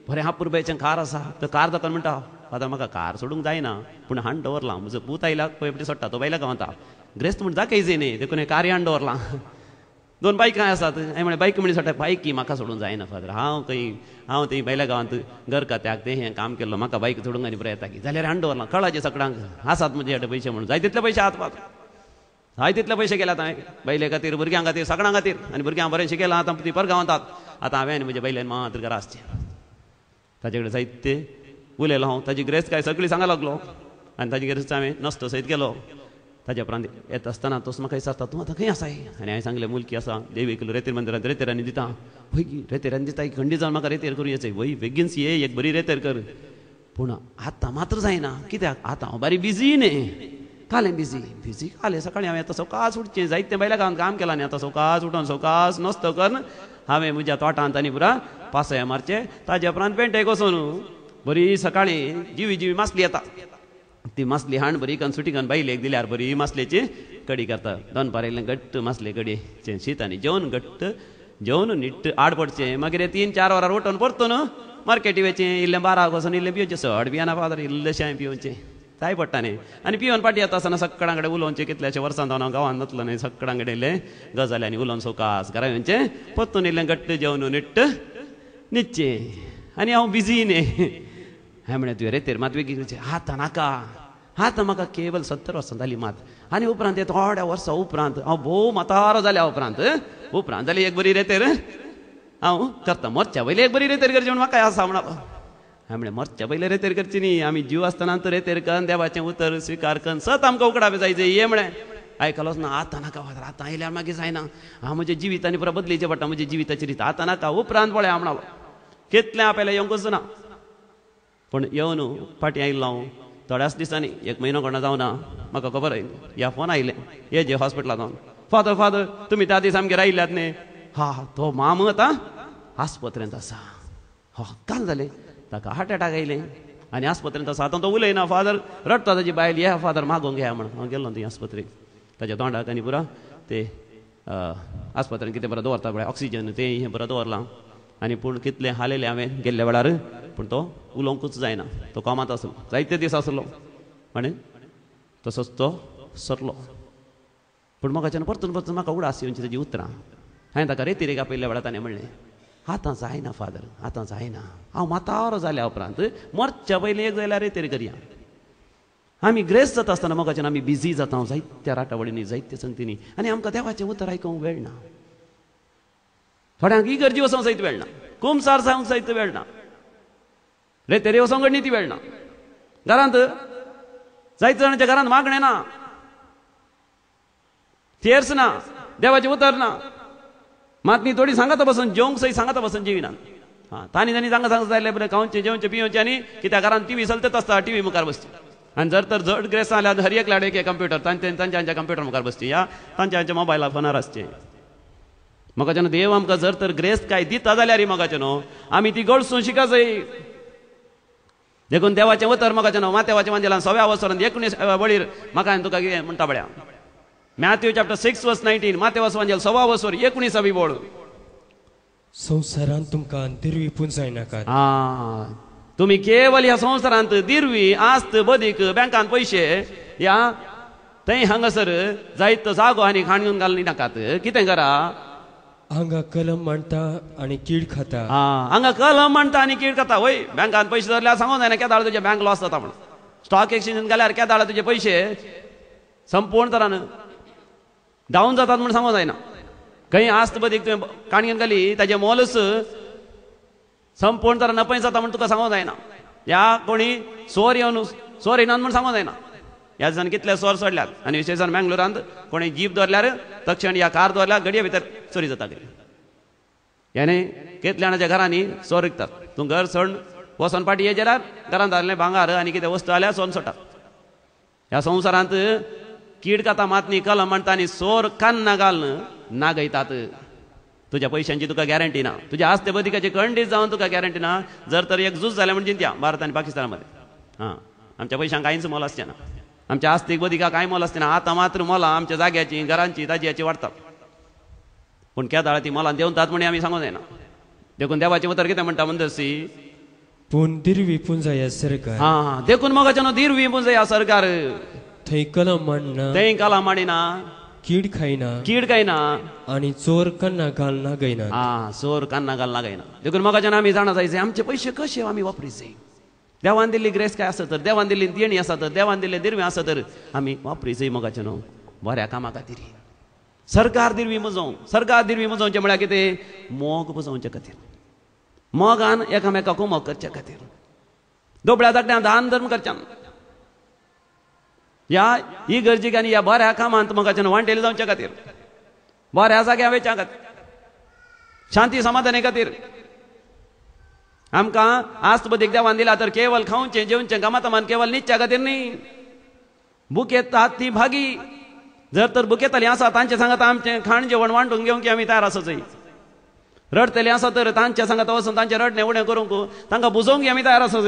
बरें अपुरबायेचें कार आसा. तो कार दाखोवन म्हणटा, फादर म्हाका कार सोडूंक जायना, पूण हाण दवरलां, म्हजो पूत आयला पळय फावटी सोडटा, तो बायला गांवता ग्रेस्त म्हूण दाखयचे न्ही, देखून हें कार हाण दवरलां. दोन बायकां आसात, हांवें म्हणलें बायक म्हणी सोडटा, बायकी म्हाका सोडूंक जायना फादर, हांव खंय हांव थंय बायल्या गांवांत घर खात्याक तें हें काम केल्लो, म्हाका बायक सोडूंक आनी बरें येता की जाल्यार हाण दवरलां. कळाचें सगळ्यांक आसात म्हजे हाडे पयशे म्हणून, जाय तितले पयशे आहात फादर, जाय तितले पयशे केल्यात हांवें बायले खातीर, भुरग्यां खातीर, सगळ्यां खातीर. आनी भुरग्यांक बरें शिकयलां, आतां ती परगांवांत, आतां हांवें आनी म्हज्या बायल्यान मात्र घरा आसचें. ताचे कडेन जायते उलयलो हांव, ताजी ग्रेस्त काय सगळी सांगा लागलो आनी ताजी ग्रेस्त हांवें नस्तो सयत गेलो. ताज्या उपरांत येता आसतना तोच म्हाका विचारता, तूं आतां खंय आसाय? आनी हांवें सांगलें मुलकी आसा, देवी किलो रेतेर मंदिरांत रेतेरांनी दिता. वय रेतेरांनी दिता, खंडी जावन म्हाका रेतेर करूं येचय, वय बेगीनच ये एक बरी रेतेर कर. पूण आतां मात्र जायना, कित्याक आतां हांव बारी बिजी न्ही, कालें बिजी बिजी कालें सकाळीं हांवें आतां सवकास उठचें, जायतें बायल्या गांवांत काम केलां न्ही, आतां सवकास उठोन सवकास नस्तो करून हांवें म्हज्या तोटांत आनी पुरा पासय मारचें. ताज्या उपरांत पेंटेक वचून बरी सकाळीं जिवी जिवी मासली येता, ती मासली हाण बरी कन सुटी कन बायलेक दिल्यार बरी मासलेची कडी करता. दनपार इल्लें घट्ट मासले कडयेचें शीत आनी जेवन घट्ट जेवन नीट आड पडचें. मागीर 3-4 वरां उठून परतून मार्केटी वचें, इल्लें बाराक वचून इल्लें पिवचें, चड पियना फादर, इल्लेशें पिवचें जाय पडटा न्ही. आनी पिवन पाटी येता आसतना सगळ्यां कडेन उलोवचें, कितल्याशे वर्सां जावन हांव गांवांत नातलो न्ही, सगळ्यां कडेन इल्लें गजाली आनी उलोवन सवकास घरा येवचें, परतून इल्लें घट्ट जेवन नीट न्हिदचें. आनी हांव बिजी न्ही. हांवें म्हणलें तुवें रेतेर मात बेगीन करचें, आतां नाका, आतां म्हाका केवल 70 वर्सां जालीं मात. आनी उपरांत ते थोड्या वर्सां उपरांत हांव भोव म्हातारो जाल्या उपरांत उपरांत जाली एक बरी रेतेर हांव करता, मरच्या पयलीं एक बरी रेतेर करची म्हूण म्हाका आसा म्हणप. हांवें म्हणलें मरच्या पयलीं रेतेर करची न्ही, आमी जीव आसतना तर रेतेर करून देवाचें उतर स्विकार करून सत आमकां उकडापे जाय ये म्हणलें. आयकलोच ना, आतां नाका फादर, आतां आयल्यार मागीर जायना, हांव म्हज्या जिवितांनी पुरा बदलीचें पडटा, म्हज्या जिविताची रीत, आतां नाका उपरांत पळय हांव म्हणलो. कितलें आपल्याला येवंकच ना, पूण येवन फाटीं आयिल्लो हांव थोड्याच दिसांनी, एक म्हयनो कोणा जावना म्हाका खबर आयली, ह्या फोन आयलें हे जे हॉस्पिटलांत जावन, फादर फादर तुमी त्या दीस आमगेर आयिल्ल्यात न्ही, हा तो माम आतां आस्पत्रेंत आसा. हा काल जालें, ताका हार्ट एटॅक आयलें आनी आस्पत्रेंत आसा, आतां तो उलयना फादर, रडटा ताजी बायल, ये फादर मागोवंक येया म्हण. हांव गेल्लो थंय आस्पत्रेक, ताच्या तोंडाक आनी पुरा ते आस्पत्रेंत कितें बरें दवरता पळय ऑक्सिजन तें हें बरें दवरलां. आनी पूण कितलें हालयलें हांवें गेल्ल्या वेळार, पूण तो उलोवंकूच जायना, तो कामांत आसलो जायते दीस आसलो आनी तसोच तो सरलो. पूण म्हाकाच्यान परतून परतून म्हाका उडास येवची ताजी उतरां. हांवें ताका रेतिरेक आपयल्ल्या वेळार ताणें म्हणलें, आतां जायना फादर, आतां जायना, हांव म्हातारो जाल्या उपरांत मरच्या पयलीं एक जाल्यार रेतेर करया. आमी ग्रेस्त जाता आसतना मोगाच्यान आमी बिजी जाता जायत्या राटावळींनी, जायत्या संगतींनी, आनी आमकां देवाचें उतर आयकूंक वेळ ना. थोड्यांक इगर्जी वचोंक सयत वेळ ना, कुमसार जावंक सयत वेळ ना, रेतेरे वचोंक ती वेळ ना, घरांत जायते जाणांच्या घरांत मागणें ना, तेर्स ना, देवाचें उतर ना. मात न्ही थोडी सांगाता बसून जेवंक सय सांगाता बसून जेविना. हां, तांणी तांणी सांगा सांगा जायले बरें खावचें जेवचें पिवचें आनी कित्याक घरान टिवी चलतच आसता, टिवी मुखार बसची. आनी जर तर जड ग्रेस जाल्यार हर एक लाडे एक कंप्युटर तांचे तांच्या कंप्युटर मुखार बसची या तांच्या तांच्या मोबायला फोनार आसचें. म्हाका देव आमकां जर तर ग्रेस काय दिता जाल्यार म्हाका न्हू आमी ती गळसून शिका जाय. देखून देवाचें उतर म्हाका न्हू मातेवाचें वांजेलान 100व्या वसरान 19 वळीर म्हाका आनी तुका कितें म्हणटा पळया, मॅथ्यू चॅप्टर 6 वर्स 19, मातेवास वांजेल 100वा वसर 19वी वळ. संवसारांत तुमकां दिरवी पुंजायनाकात. आं, तुमी केवल ह्या संवसारांत दिरवी आस्त बदीक बँकांत पयशे ह्या थंय हांगासर जायत जागो आनी खाण घेवन घालनी नाकात. कितें करा, हांगा कलम मांडटा आनी कीड खाता. आं, हांगा कलम मांडटा आनी कीड खाता. वय, बँकांत पयशे धरल्यार सांगूंक जायना केदाळ तुजे बँक लॉस जाता म्हण. स्टॉक एक्सचेंजीन घाल्यार केदाळ तुजे पयशे संपूर्ण तरान डावन जातात म्हण सांगूंक जायना. खंय आस्त बदीक तुवें काणयेन घाली ताजें मोलच संपूर्ण तरान नपय जाता म्हण तुका सांगूंक जायना. ह्या कोणी सोर येवन सोर येनात म्हण सांगूंक जायना. ह्या दिसांनी कितले सोर सोडल्यात आनी विशेषान मँगलोरांत कोणी जीप दवरल्यार तक्षण ह्या कार दवरल्यार घडये भितर चोरी जाता. यानी कितल्या जाणाच्या घरांनी सोर विकतात. तूं घर सोड वचोन पाटी ये जाल्यार घरांत जाल्लें भांगार आनी कितें वस्तू जाल्यार सोन सोडटात. ह्या संवसारांत कीड खाता मात न्ही कलम म्हणटा आनी सोर कान्ना घालून नागयतात. तुज्या पयशांची तुका गॅरंटी ना, तुज्या आस्ते बदिकाची खंडीत जावन तुका गॅरंटी ना. जर तर एक झूज जालें म्हणजे त्या भारत आनी पाकिस्ताना मध्ये, हां, आमच्या पयशांक कांयच मोल आसचें ना, आमच्या आस्तीक बदिका कांय मोल आसचें ना. आतां मात्र मोलां आमच्या जाग्याची घरांची ताज्याची वाडतात, पूण केदाळ ती मोलां देंवतात म्हण आमी सांगूंक जायना. देखून देवाचें उतर कितें म्हणटा म्हणदसी, पूण दिरवी पुंजाया सरकार. हां, देखून मोगाचें न्हू दिरवी पुंजाया सरकार, थंय कलम मांडना, थंय कलम मांडिना, कीड खायना, कीड खायना आनी चोर कन्ना घाल नागयना. आं, चोर कन्ना घाल नागयना. देखून मोगाच्यान आमी जाणा जायचे आमचे पयशे कशे आमी वापरीचे. देवान दिल्ली ग्रेस काय आसा तर, देवान दिल्ली देणी आसा तर, देवान दिल्ले दिरवे आसा तर आमी वापरीचे मोगाचें न्हू बऱ्या कामा खातीर. सरकार दिरवी मुजोवंक, सरकार दिरवी मुजोवचें म्हळ्यार कितें, मोग मुजोवचे खातीर, मोगान एकामेकाक मोग करचे खातीर, दोबळ्या धाकट्यान दान धर्म करच्यान, ह्या ही गरजेक आनी ह्या बऱ्या कामांत मोगाच्यान वांटेल जावच्या खातीर, बऱ्या जाग्या वेच्या खातीर, शांती समाधाने खातीर. आमकां आस्त बदीक देवान दिला तर केवल खावचें जेवचें गमातमान केवल निच्या खातीर न्ही. बुकेतात ती भागी, जर तर बुकेताली आसा तांचे सांगात आमचें खाण जेवण वांटून घेवंक आमी तयार आसा. रडटले आसा तर तांच्या सांगात वचून तांचें रडणें उणें करूंक तांकां बुजोवंक आमी तयार आसा.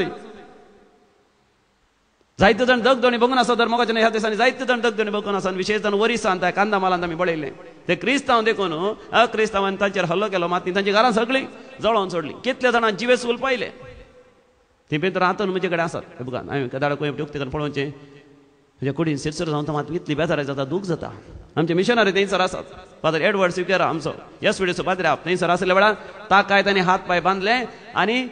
जायते जाण दगदणी बघून आसा तर मोगाच्या ह्या दिसांनी जायते जाण दगदणी बघून आसा. विशेष जाण वरिसान त्या कांदा मालांत आमी पळयलें ते क्रिस्तांव देखून अक्रिस्तांवान तांचेर हल्लो केलो, मात तांची घरां सगळीं जळोवन सोडली. कितल्या जाणां जिवे सूल पायले ती भितर आतां म्हजे कडेन आसात. हे बघा, हांवें कदाळ खंय उक्ते करून पळोवचें, म्हज्या कुडीन सिरसर जावन मात इतली बेजाराय जाता, दूख जाता. आमचे मिशनरी थंयसर आसात, फादर एडवर्ड सिकेरा आमचो एस विडीचो पाद्रे थंयसर आसल्या वेळार ताकाय तांणी हात पांय बांदले आनी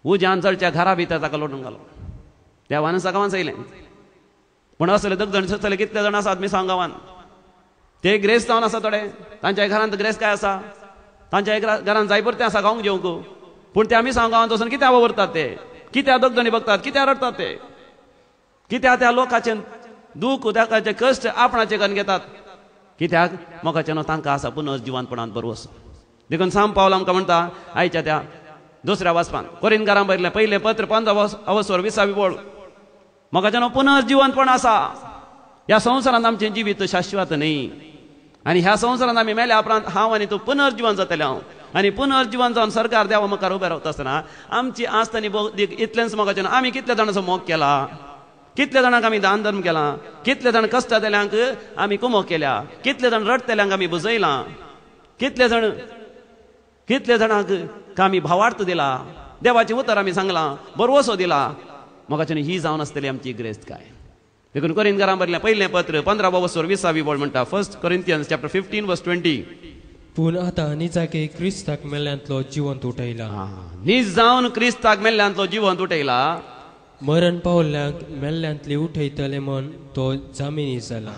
उज्यान जळच्या घरा भितर ताका लोटून घालो. देवान गांवान सयलें, पूण असले दगदण सोंसतले कितले जाण आसात मिसांव गांवान, ते ग्रेस जावन आसा थोडे. तांच्या घरांत ग्रेस काय आसा, तांच्या घरांत जाय पुरतें आसा खावंक जेवंक, पूण ते मिसांव गांवांत वचून कित्याक वावुरतात ते, कित्याक दगदणी बघतात, कित्याक रडटात ते, कित्याक त्या लोकांचें दूख लोकांचे कश्ट आपणाचे करून घेतात, कित्याक मोगाचें न्हू तांकां आसा पुनर्जिवनपणांत बरवस. देखून साम पावल आमकां म्हणटा आयच्या त्या दुसऱ्या वाचपान कोरिनकारां बरयलें पयलें पत्र 15 अवसर 20वी वळ, मोगाचें न्हू पुनर्जिवनपण आसा. ह्या संवसारांत आमचें जिवीत शाश्वत न्ही आनी ह्या संवसारांत आमी मेल्या उपरांत हांव आनी तूं पुनर्जिवन जातलें हांव, आनी पुनर्जिवन जावन सरकार देवा मुखार उबें रावता आसतना आमची आस्त आनी बौद्धीक इतलेंच मोगाचें न्हू आमी कितल्या जाणांचो मोग केला, कितले जाणांक आमी दान धर्म केला, कितले जाण कश्टांतल्यांक आमी कुमोक केल्या, कितले जाण रडटल्यांक आमी बुजयलां, कितले जाणांक आमी भावार्थ दिला, देवाचें उतर आमी सांगलां, बरवसो दिला. मोगाचें ही जावन आसतली आमची ग्रेस्त काय. देखून कोरिंथकारां बरयलें पयलें पत्र 15 वसर 20वी वळ म्हणटा, 1 कोरिंथियन्स चॅप्टर 15 वर्स 20, पूण आतां निजाके क्रिस्ताक मेल्ल्यांतलो जिवंत उठयला. नीज जावन क्रिस्ताक मेल्ल्यांतलो जिवंत उठयला, मरण पावल्ल्यांक मेल्ल्यांतली उठयतले म्हण तो जामिनी जाला.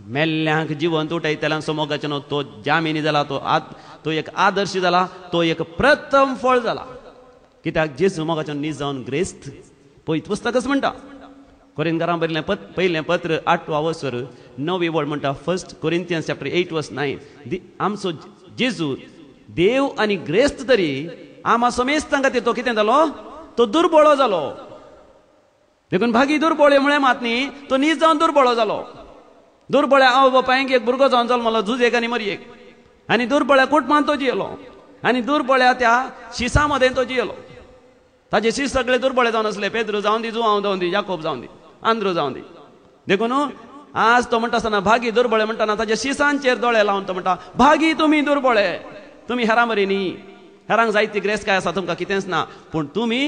मेल्ल्यांक जिवंत उठयतल्यांचो मोगाचें न्हू तो जामिनी जाला, तो एक आदर्श जाला, तो एक प्रथम फळ जाला. कित्याक जेजू मोगाचें नीज जावन ग्रेस्त पयत पुस्तकच म्हणटा कोरिंथकारां बरयलें पयलें पत्र 8 वसर 9 वळ म्हणटा, 1 Corinthians chapter 8 verse 9, आमचो जेजू देव आनी ग्रेस्त तरी आमा समेस्तां खातीर तो कितें जालो, तो दुर्बळो जालो. देखून भागी दुर्बळे म्हळें मात न्ही, तो नीज जावन दुर्बळो जालो. दुर्बळ्या आवय बापायक एक भुरगो जावन जल्मलो, झुजेक आनी मरयेक, आनी दुर्बळ्या कुटुंबांत तो जियेलो, आनी दुर्बळ्या त्या शिसां मदें तो जियेलो. ताजे शीस सगळे दुर्बळे जावन आसले, पेद्रू जावन दी, जुआंव जावन दी, याकोब जावन दी, आंद्रू जावन दी. देखून आज तो म्हणटा आसतना भागी दुर्बळे म्हणटाना ताज्या शिसांचेर दोळे लावन तो म्हणटा, भागी तुमी दुर्बळे, तुमी हेरां बरी न्ही, हेरांक जायती ग्रेस काय आसा, तुमकां कितेंच ना, पूण तुमी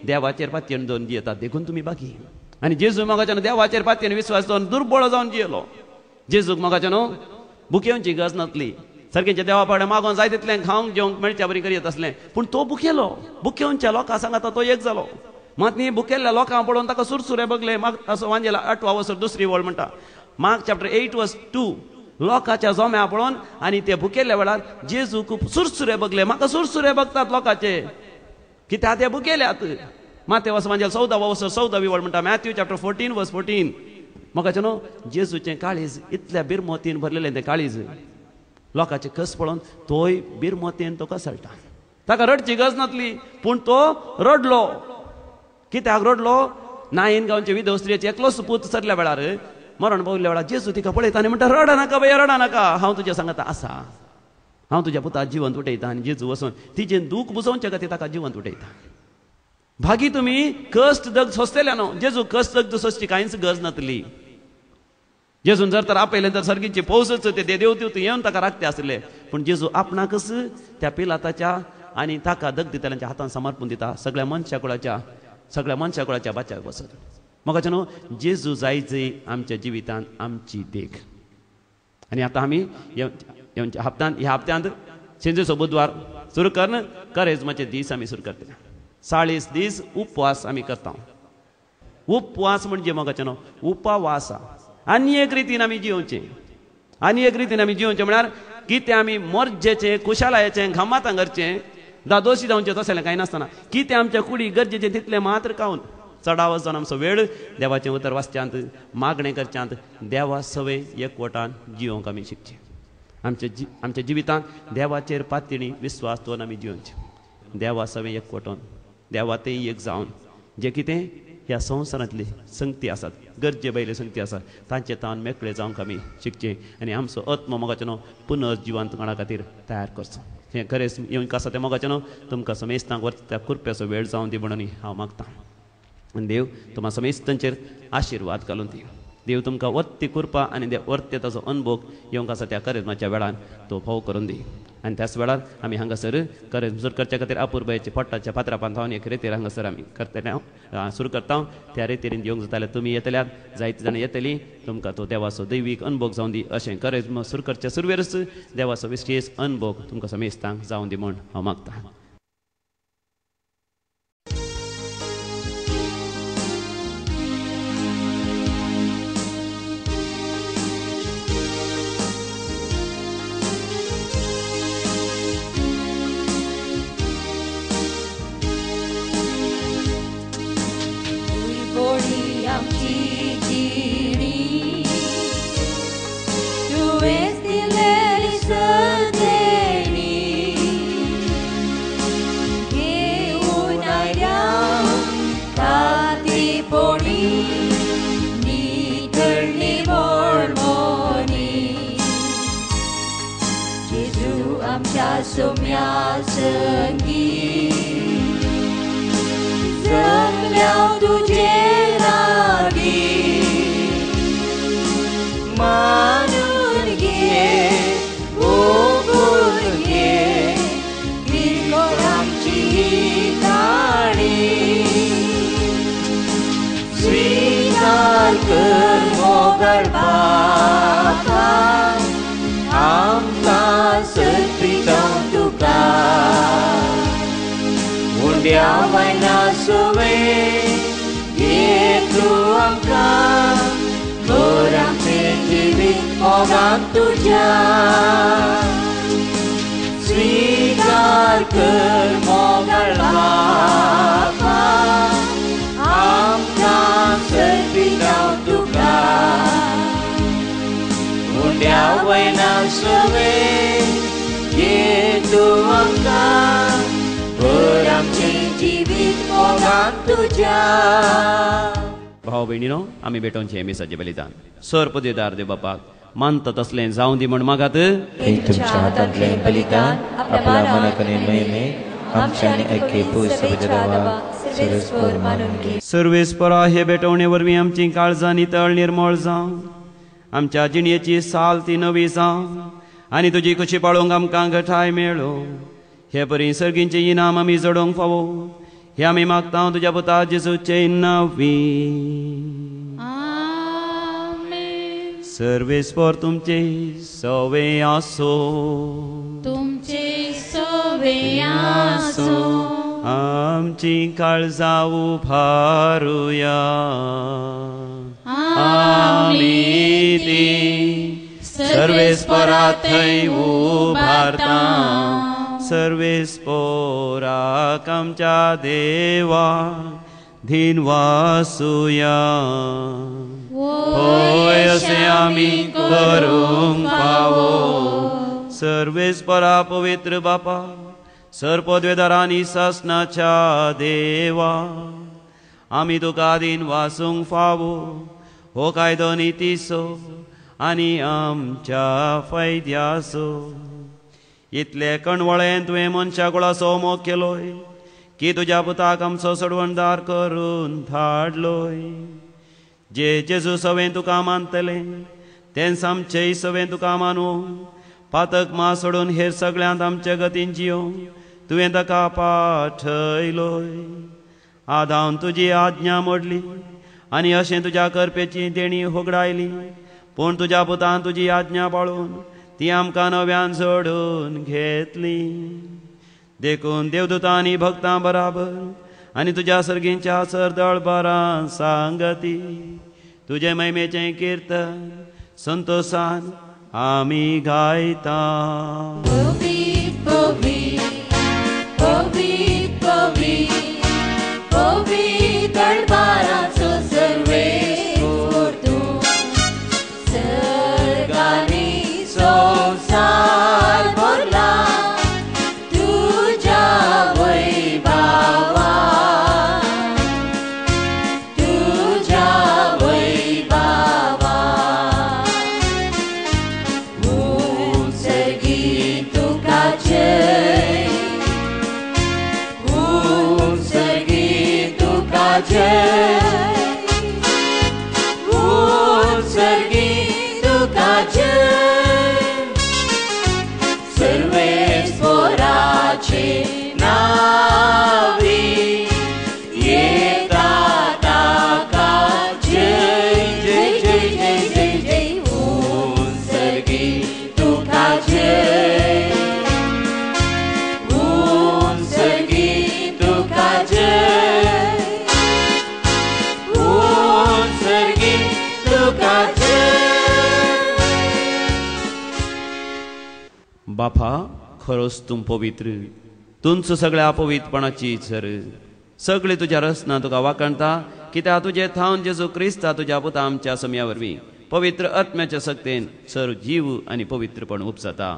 देवाचेर पातयेन दवरून जियेतात, देखून तुमी बाकी. आनी जेजू मोगाच्यान देवाचेर पातयेन विस्वास दवरून दुर्बळो जावन जियेलो. जेजूक मोगाच्यान भुकेवची गरज नासली, सारकें देवा पाडे मागोन जाय तितलें खावंक जेवंक मेळच्या बरी करीत आसलें, पूण तो भुकेलो. भुकेवच्या लोकां सांगाता तो एक जालो. मात न्ही भुकेल्ल्या लोकांक पळोवन ताका सुरसुरे बगले. मार्क असो वांजेला 8 वसर 2 वळ म्हणटा, मार्क चॅप्टर 8 वर्स 2, लोकांच्या जोम्या पळोवन आनी ते भुकेल्ल्या वेळार जेजूक सुरसुरे बगले. म्हाका सुरसुरे बगतात लोकांचे, कित्याक ते भुकेल्यात. माते वस वांजेल 14 वसर 14 वळ म्हणटा, मॅथ्यू चॅप्टर 14 वर्स 14, म्हाका न्हू जेजूचें काळीज इतल्या बिरमोतीन भरलेलें, तें काळीज लोकांचे कस पळोवन तोय बिरमोतीन तो कसळटा. ताका रडची गरज नासली, पूण तो रडलो. कित्याक रडलो? नायन गांवचे विधव स्त्रियेचे एकलोच पूत सरल्या वेळार मरण पावल्या वेळार जेजू तिका पळयता आनी म्हणटा, रडा नाका बाय, रडा नाका, हांव तुज्या सांगता आसा, हांव तुज्या पुता जिवंत उठयता. आनी जेजू वचून तिजें दूख बुजोवचे खातीर ताका जिवंत उठयता. भागी तुमी कश्ट दग सोंसतल्या न्हू, जेजू कश्ट दग्ध सोंसची कांयच गरज नासली. जेजून जर तर आपयलें तर सर्गीचे पौसच ते देव तूं येवन ताका राखते आसले, पूण जेजू आपणाकच त्या पिलाताच्या आनी ताका दग दितल्यांच्या हातान समर्पून दिता, सगळ्या मनशाकुळाच्या, सगळ्या मनशाकुळाच्या बाच्याक बसत. म्हाका न्हू जेजू जायजय आमच्या जिवितांत आमची देख. आनी आतां आमी हप्त्यांत, ह्या हप्त्यांत शेंजेचो बुधवार सुरू करून करेजमाचे दीस आमी सुरू करतले. 40 दीस उपवास आमी करता. उपवास म्हणजे म्हाका न्हू उपवास आनी एक रितीन आमी जियोवचें, आनी एक रितीन आमी जियोवचें म्हळ्यार कितें आमी मर्जेचें, खुशालायेचें, घामातां करचें, दादोशी जावचें तसलें कांय नासतना कितें आमच्या कुडी गरजेचें तितलें मात्र खावन चडावत जावन आमचो वेळ देवाचें उतर वाचच्यांत, मागणें करच्यांत, देवा सवय एकवटान जियोवंक आमी शिकचें. आमच्या जिवितांत देवाचेर पातयेणी विस्वास दवरून आमी जियोवचें, देवा सवय एकवटोन, देवा ते एक जावन जें कितें ह्या संवसारांतली संगती आसात, गरजे भायले संगती आसात, तांचे तावन मेकळे जावंक आमी शिकचें आनी आमचो आत्मो मोगाचें न्हू पुनर्जिवंत कोणा खातीर तयार करचो. हें खरेंच येवंक आसा तें मोगाचें न्हू तुमकां समेस्तांक वता त्या कृपेचो वेळ जावन दी म्हणून हांव मागतां. आनी देव तुमकां समेस्तांचेर आशिर्वाद घालून दी. देव तुमकां वर्ती कृपा आनी देव वर्ते ताचो अनुभव येवंक आसा त्या करेजमाच्या वेळान तो फाव करून दी. आनी त्याच वेळार आमी हांगासर करेज सुरू करच्या खातीर अपुरबायेच्या पोटाच्या पात्रापान थावन एक रेतीर हांगासर आमी करतले, सुरू करता. त्या रेतीरीन येवंक जाताले तुमी येतल्यात, जायते जाणां येतली, तुमकां तो देवाचो दैवीक अनुभव जावन दी. अशें करेज सुरू करच्या सुरवेरच देवाचो विशेश अनुभव तुमकां समेस्तांक जावन दी म्हूण हांव मागतां. सोम्या संगी जगल्याव तुजे लागीं मानून घे ओगून घे किरकोळ आमची काणी स्विकार कर मोगाळ बापा आमकां सर्पिता तुका उंड्या वयना सुवे घे तूं आमकां कर आमचें जिवीत मोगान तुज्या स्विकार कर मोगाळ बापा आमकां सर्पिता सवे ये तूं आमकां भर आमचें जिवीत मोगान तुज्या. भाव भयणीनो, आमी भेटोवचें मिसाचें बलिदान सर पदवीदार देव बापाक मानता तसलें जावं दी म्हण मागात. तुमच्या हातांतलें बलिदान आपल्या मनाक आनी महिमे आमच्या आनी एके सर्वेस्पर मानून घे. सर्वेस्परा हे भेटवणे वरवीं आमची काळजां नितळ निर्मळ जावं, आमच्या जिणयेची साल ती नवी जावं आनी तुजी खुशी पाळोवंक आमकां घटाय मेळो. हे परी सर्गींचें इनाम आमी जोडोवंक फावो हे आमी मागता तुज्या पुता जेजूचे नांवी. सर्वेस्पर तुमचे सवे आसो, तुमचे सवे आसो. आमची काळजां उभारुया, आमी ती सर्वेस्परा थंय उभारता. सर्वेस्पराक आमच्या देवा धीन वासुया, होय अशें आमी करूंक फावो. सर्वेस्परा पवित्र बापा, सर्पद्वेदारांनी सासनाच्या देवा, आमी तुका दीन वासूंक फावो हो कायदो नितीचो आनी आमच्या फायद्याचो. इतले कणवळेन तुवें मनशा कुळाचो मोग केलोय की तुज्या पुताक आमचो सोडवणदार करून धाडलोय. जे जेजू सवें तुका मानतले तेंच आमचेय सवें तुका मानूं, पातक मा सोडून हेर सगळ्यांत आमचे गतीन जियों तुवें ताका पाठयलोय. आदावन तुजी आज्ञा मोडली आनी अशें तुज्या करपेची देणी होगडायली, पूण तुज्या पुतान तुजी आज्ञा पाळून ती आमकां नव्यान जोडून घेतली. देखून देवदूतांनी भक्तां बराबर आनी तुज्या सर्गींच्या सरदळबारां सांगती तुजे महिमेचें किर्तन संतोसान आमी गायता. पवित्र पवित्र पवित्र पवित्र दळबाराचो सर्वेस्पर तूं, सर्गांनी संवसार भरला तुज्या वैभावान, तुज्या वैभावान. उंचगी तुका जय, उंचगी तुका जय, उंचगी तुका जय. सर्वेस्पराचे नांवी येता ताका जय जय जय जय जय जय. उंचगी तुका जय, उंचगी तुका जय, उंचगी तुका जय. बापा, खरोच तूं पवित्र, तुमचो सगळ्या पवित्रपणाची झर. सगळे तुज्या रसना तुका वाखाणता, कित्याक तुजे थावन जेजू क्रिस्ता तुज्या पुता आमच्या सम्या वरवीं पवित्र आत्म्याच्या सक्तेन सर जीव आनी पवित्रपण उपजाता.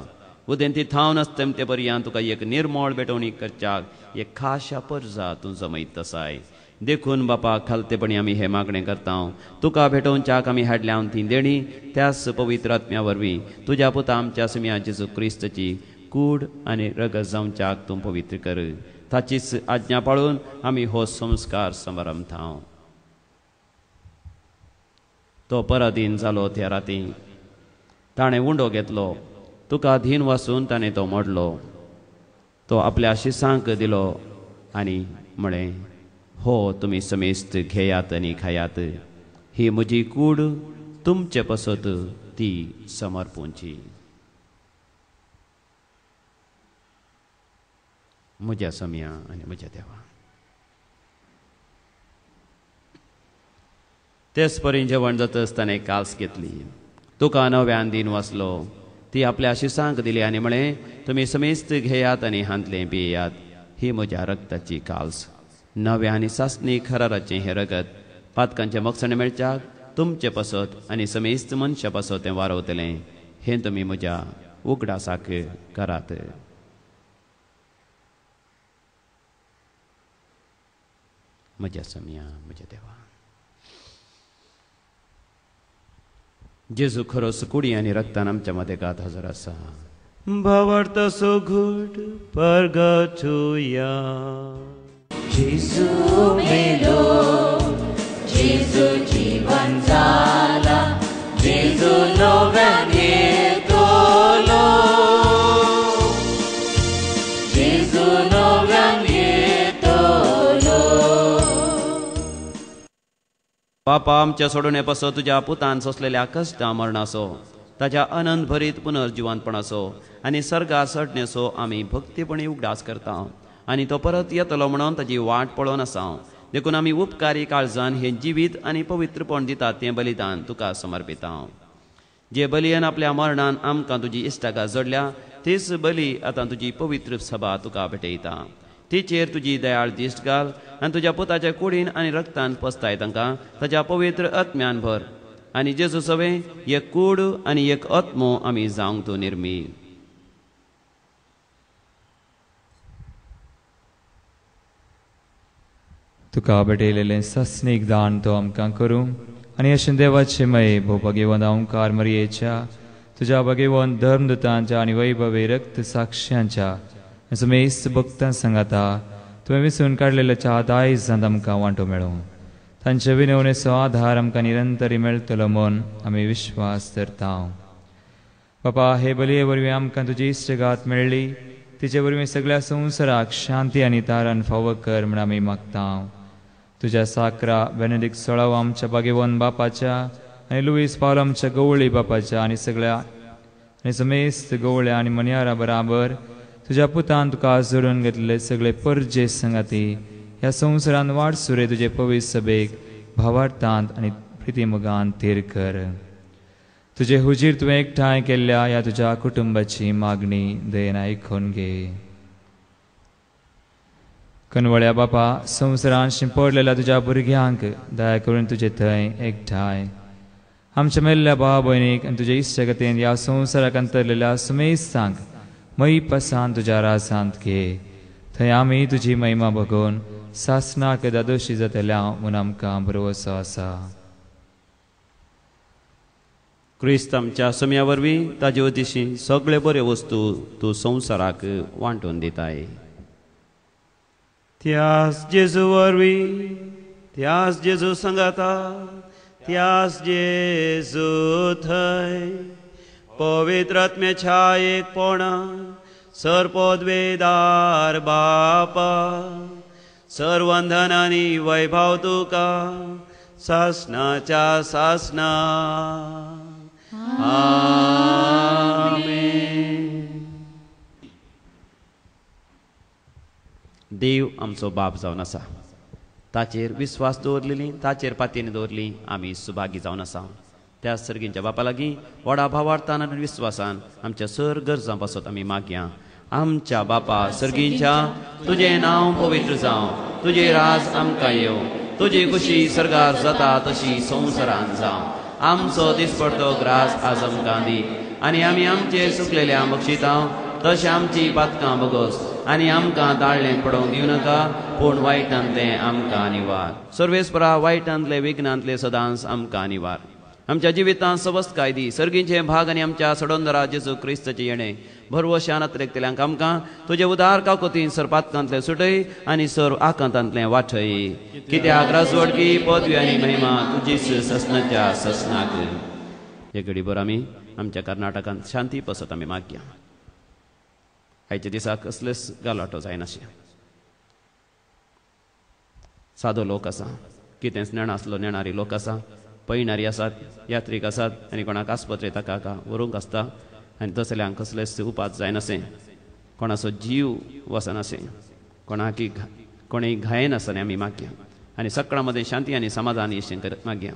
उदेंती थावन आसतम ते पर्यान तुका एक निर्मळ भेटवणी करच्याक एक खाशा परजा तूं जमयत आसाय. देखून बापा, खालतेपणी आमी हें मागणें करता, तुका भेटोवच्याक आमी हाडल्या ती देणी त्याच पवित्र आत्म्या वरवीं तुज्या पुता आमच्या सम्या जेजू क्रिस्ताची कूड आनी रगत जावच्याक तूं पवित्र कर. ताचीच आज्ञा पाळून आमी हो संस्कार समारंभता. तो पराधीन जालो त्या राती ताणें उंडो घेतलो, तुका धीन वासून ताणें तो मोडलो. तो आपल्या शिसांक दिलो आनी म्हळें, हो तुमी समेस्त घेयात आनी खायात, ही म्हजी कूड तुमचे पसत ती समर्पूंची. म्हज्या सम्या आनी म्हज्या देवा. तेच परी जेवण जातच ताणें काल्स घेतली, तुका नव्यान दिन वाचलो, ती आपल्या शिसांक दिली आनी म्हळें, तुमी समेस्त घेयात आनी हांतलें पियेयात, ही म्हज्या रक्ताची काल्स, नव्या आनी सासणी खराराचें हें रगत पातकांचें मकसण मेळच्याक तुमचे पासत आनी समेस्त मनशा पासत तें वारवतलें. हें तुमी म्हज्या उगडासाक करात. म्हज्या सम्या म्हज्या देवा, जेजू खरोच कुडी आनी रक्तान आमच्या मदें गात हजर आसा. भावार्थ सुघूट परगटुया. जेजू मेलो, जेजू जीवन जाला, जेजू नव्यान येतलो, जेजू नव्यान येतलो. बापा आमच्या सोडणे पासत तुज्या पुतान सोंसलेल्या कश्टां मरणाचो, ताज्या अनंत भरीत पुनर्जिवनपणाचो आनी सर्गा चडणेचो आमी भक्तीपणी उगडास करता आनी तो परत येतलो म्हणून ताजी वाट पळोवन आसा. देखून आमी उपकारी काळजान हें जिवीत आनी पवित्रपण दितात तें बलिदान तुका समर्पिता. जे बलियन आपल्या मरणान आमकां तुजी इश्टागात जोडल्या तीच बली आतां तुजी पवित्र सभा तुका भेटयता. तिचेर तुजी दयाळ दिश्ट घाल आनी तुज्या पुताच्या कुडीन आनी रक्तान पसताय तांकां ताज्या पवित्र आत्म्यान भर आनी जेजू सवें एक कूड आनी एक आत्मो आमी जावंक तूं निर्मी. तुका भेटयलेलें सस्नीक दान तो आमकां करूं आनी अशें देवाचे मये भोव ओंकार मरयेच्या तुज्या भगेवन धर्मदूतांच्या आनी वैभवी रक्त साक्ष्यांच्या समेस्त भक्तां सांगाता तुवें विसून काडलेल्या दायजांत आमकां वांटो मेळूं. तांचे विनवणेचो आधार आमकां निरंतरी मेळटलो म्हूण आमी विश्वास धरता. बापा, हे बलये वरवीं आमकां तुजी इश्टगात मेळ्ळी, तिचे वरवीं सगळ्या संवसाराक शांती आनी तारण फावो कर म्हूण आमी मागता. तुज्या साकरा बेनेडिक्ट सोळाव आमच्या बागेवन बापाच्या आनी लुईस पावल आमच्या गवळी बापाच्या आनी सगळ्या आनी समेस्त गवळ्या आनी मन्यारा बराबर तुज्या पुतान तुका जोडून घेतलेले सगळे परजे संगाती ह्या संवसारान वाड सुरे तुजे पवित्र सभेक भावार्थांत आनी प्रितीमोगान थीर कर. तुजे हुजीर तुवें एकठांय केल्ल्या ह्या तुज्या कुटुंबाची मागणी दयेन आयकून घे. कनवळ्या बापा, संवसारान शिंपडलेल्या तुज्या भुरग्यांक दया करून तुजे थंय एकठांय आमच्या मेल्ल्या भाव भयणीक आनी तुजे इश्टगतीन ह्या संवसाराक अंतरलेल्या सुमेस्तांक मयी पसान तुज्या राजांत घे. थंय आमी तुजी महिमा बघून सासनाक दादोशी जातल्या म्हूण आमकां भरवसो आसा. क्रिस्त आमच्या सम्या वरवीं ताजे वतीशी सगळे बरे वस्तू तूं संवसाराक वांटून दिताय. त्यास जेजू वरवीं, त्यास जेजू सांगाता, त्यास जेजू थंय पवित्र आत्म्याच्या एकपणा सर्पोद्वेदार बापा सर्वंधन आनी वैभव तुका सासनाच्या सासना. आमेन. देव आमचो बाप जावन आसा, ताचेर विस्वास दवरलेली, ताचेर पातयेन दवरली आमी सुभागी जावन आसा. त्या सर्गींच्या बापा लागीं व्हडा भावार्थान आनी विस्वासान आमच्या सर गरजां पासत आमी मागया. आमच्या बापा सर्गींच्या, तुजें नांव पवित्र जावं, तुजें राज आमकां येवं, तुजी खुशी सर्गार जाता तशी संवसारान जावं. आमचो दिसपडतो ग्रास आज आमकां दी आनी आमी आमचे सुकलेल्या बक्षिता तशें आमची पातकां बगोस आनी आमकां दाळ्ळें पडोवंक दिवं नाका, पूण वायटांतलें आमकां निवार. सर्वेस्परा वायटांतले विघ्नांतले सदांच आमकां निवार. आमच्या जिवितांत सवस्तकाय दी. सर्गींचे भाग आनी आमच्या सडोंदरा जेजू क्रिस्ताचें येणें भरवशान अत्रेकतल्यांक आमकां तुजे उदार काकोतीन सरपातकांतलें सुटय आनी सर्व आकांतांतलें वाटय. कित्याक राजवडकी पदवी आनी महिमा तुजीच ससनाच्या ससनाक. हे घडीभर आमी आमच्या कर्नाटकांत शांती पसत आमी मागया. आयच्या दिसाक कसलेच गालाटो जायनाशें. सादो लोक आसा, कितेंच नेणासलो नेणारी लोक आसा, पयणारी आसात, यात्रीक आसात आनी कोणाक आस्पत्रे ताका व्हरूंक आसता आनी तसल्यांक कसलेच उपास जायनासें, कोणाचो जीव वचनासें, कोणाकी कोणेय घायनासतना आमी मागया आनी सगळ्यां मदें शांती आनी समाधान येशें करत मागया.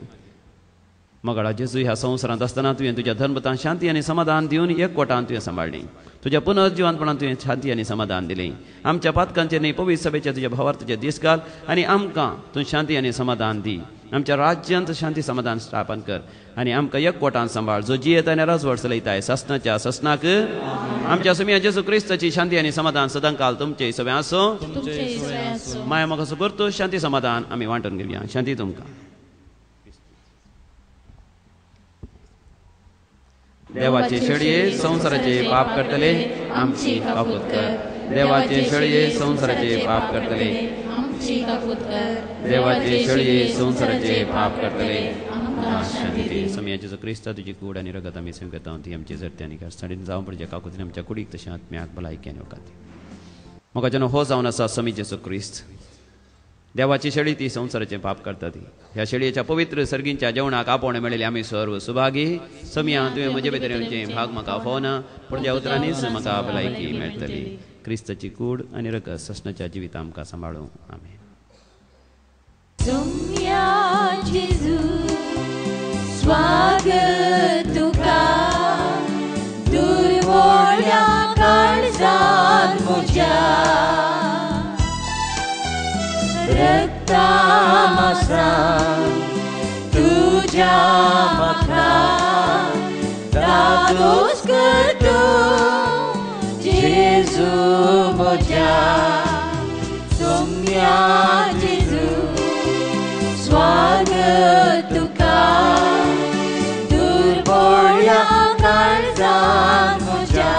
मगळा जेजू, ह्या संवसारांत आसतना तुवें तुज्या धर्मतान शांती आनी समाधान दिवन एकवटान तुवें सांबाळ्ळी. तुज्या पुनर्जिवंतपणान तुवें शांती आनी समाधान दिलें. आमच्या पातकांचेर न्ही पवित्र सभेच्या तुज्या भावार तुजे दीस घाल आनी आमकां तूं शांती आनी समाधान दी. आमच्या राज्यांत शांती समाधान स्थापन कर आनी आमकां एकवटान सांबाळ, जो जियेत आनी राजवट चलयताय ससनाच्या ससनाक. आमच्या सुमया जेजू क्रिस्ताची शांती आनी समाधान सदांकाल तुमचे सगळें आसूं. माया म्हाका सुबरतो शांती समाधान आमी वांटून घेवया. शांती तुमकां. देवाचे शेळये संवसाराचे पाप करतले आमची काकूत कर. देवाचे शेळये संवसाराचे पाप करतले आमची काकूत कर. देवाचे शेळये संवसाराचे पाप करतले आमकां शांती दी. समया जेजू क्रिस्ता तुजी कूड आनी रगत आमी स्विकारता, ती आमची जरती आनी काडसाणीन जावं पडचे काकुतीन आमच्या कुडीक तशें आत्म्याक भलायकी आनी वकाती. म्हाका जेन्ना हो जावन आसा समी जेजू क्रिस्त देवाची शेळी ती संवसाराचें पाप करता ती. ह्या शेळयेच्या पवित्र सर्गींच्या जेवणाक आपोवणें मेळिल्लें आमी सर्व सुभागी. समया तुवें म्हजे भितर येवचें भाग म्हाका फावना, पूण ज्या उतरांनीच म्हाका भलायकी मेळटली. क्रिस्ताची कूड आनी रगत ससनाच्या जिविता आमकां सांबाळूं. आमेन. स्वागत तुका दुर्बोळ्या काळजान म्हज्या रक्ता मासान तुज्या म्हाका दादोस करतो जेजू म्हज्या. सोम्या जेजू स्वागत तुका दुर्बोळ्या काळजान म्हज्या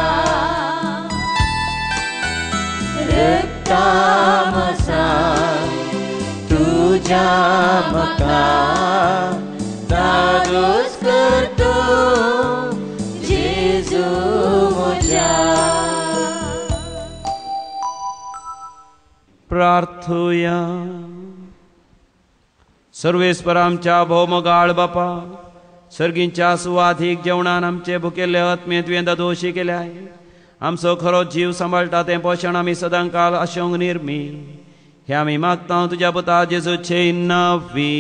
रक्ता मासान तुज्या म्हाका दादोस करतो जेजू म्हज्या. प्रार्थुया. सर्वेस्पर आमच्या भोवमोगाळ बापा, सर्गींच्या सुवाधीक जेवणान आमचे भुकेल्ले आत्मे तुवें दादोशी केल्याय. आमचो खरो जीव सांबाळटा तें पोशण आमी सदांकाल आशोंक निर्मी. हे आमी मागता तुज्या पुता जेजूचे नांवी.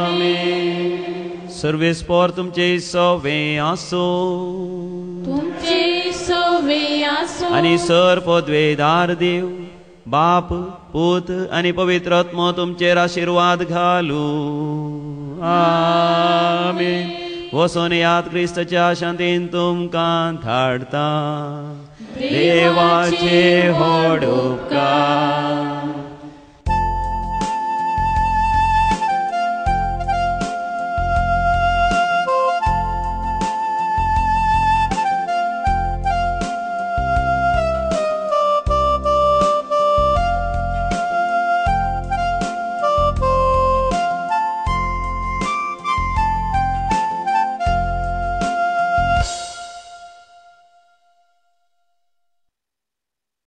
आमेन. सर्वेस्पर तुमचे सवे आसूं. तुमचे सवे आसूं. आनी सर पदवेदार देव बाप पूत आनी पवित्र आत्मो तुमचेर आशिर्वाद घालूं. आमेन. वचून याद क्रिस्ताच्या शांतीन तुमकां धाडता. देवाचे व्हड उपकार.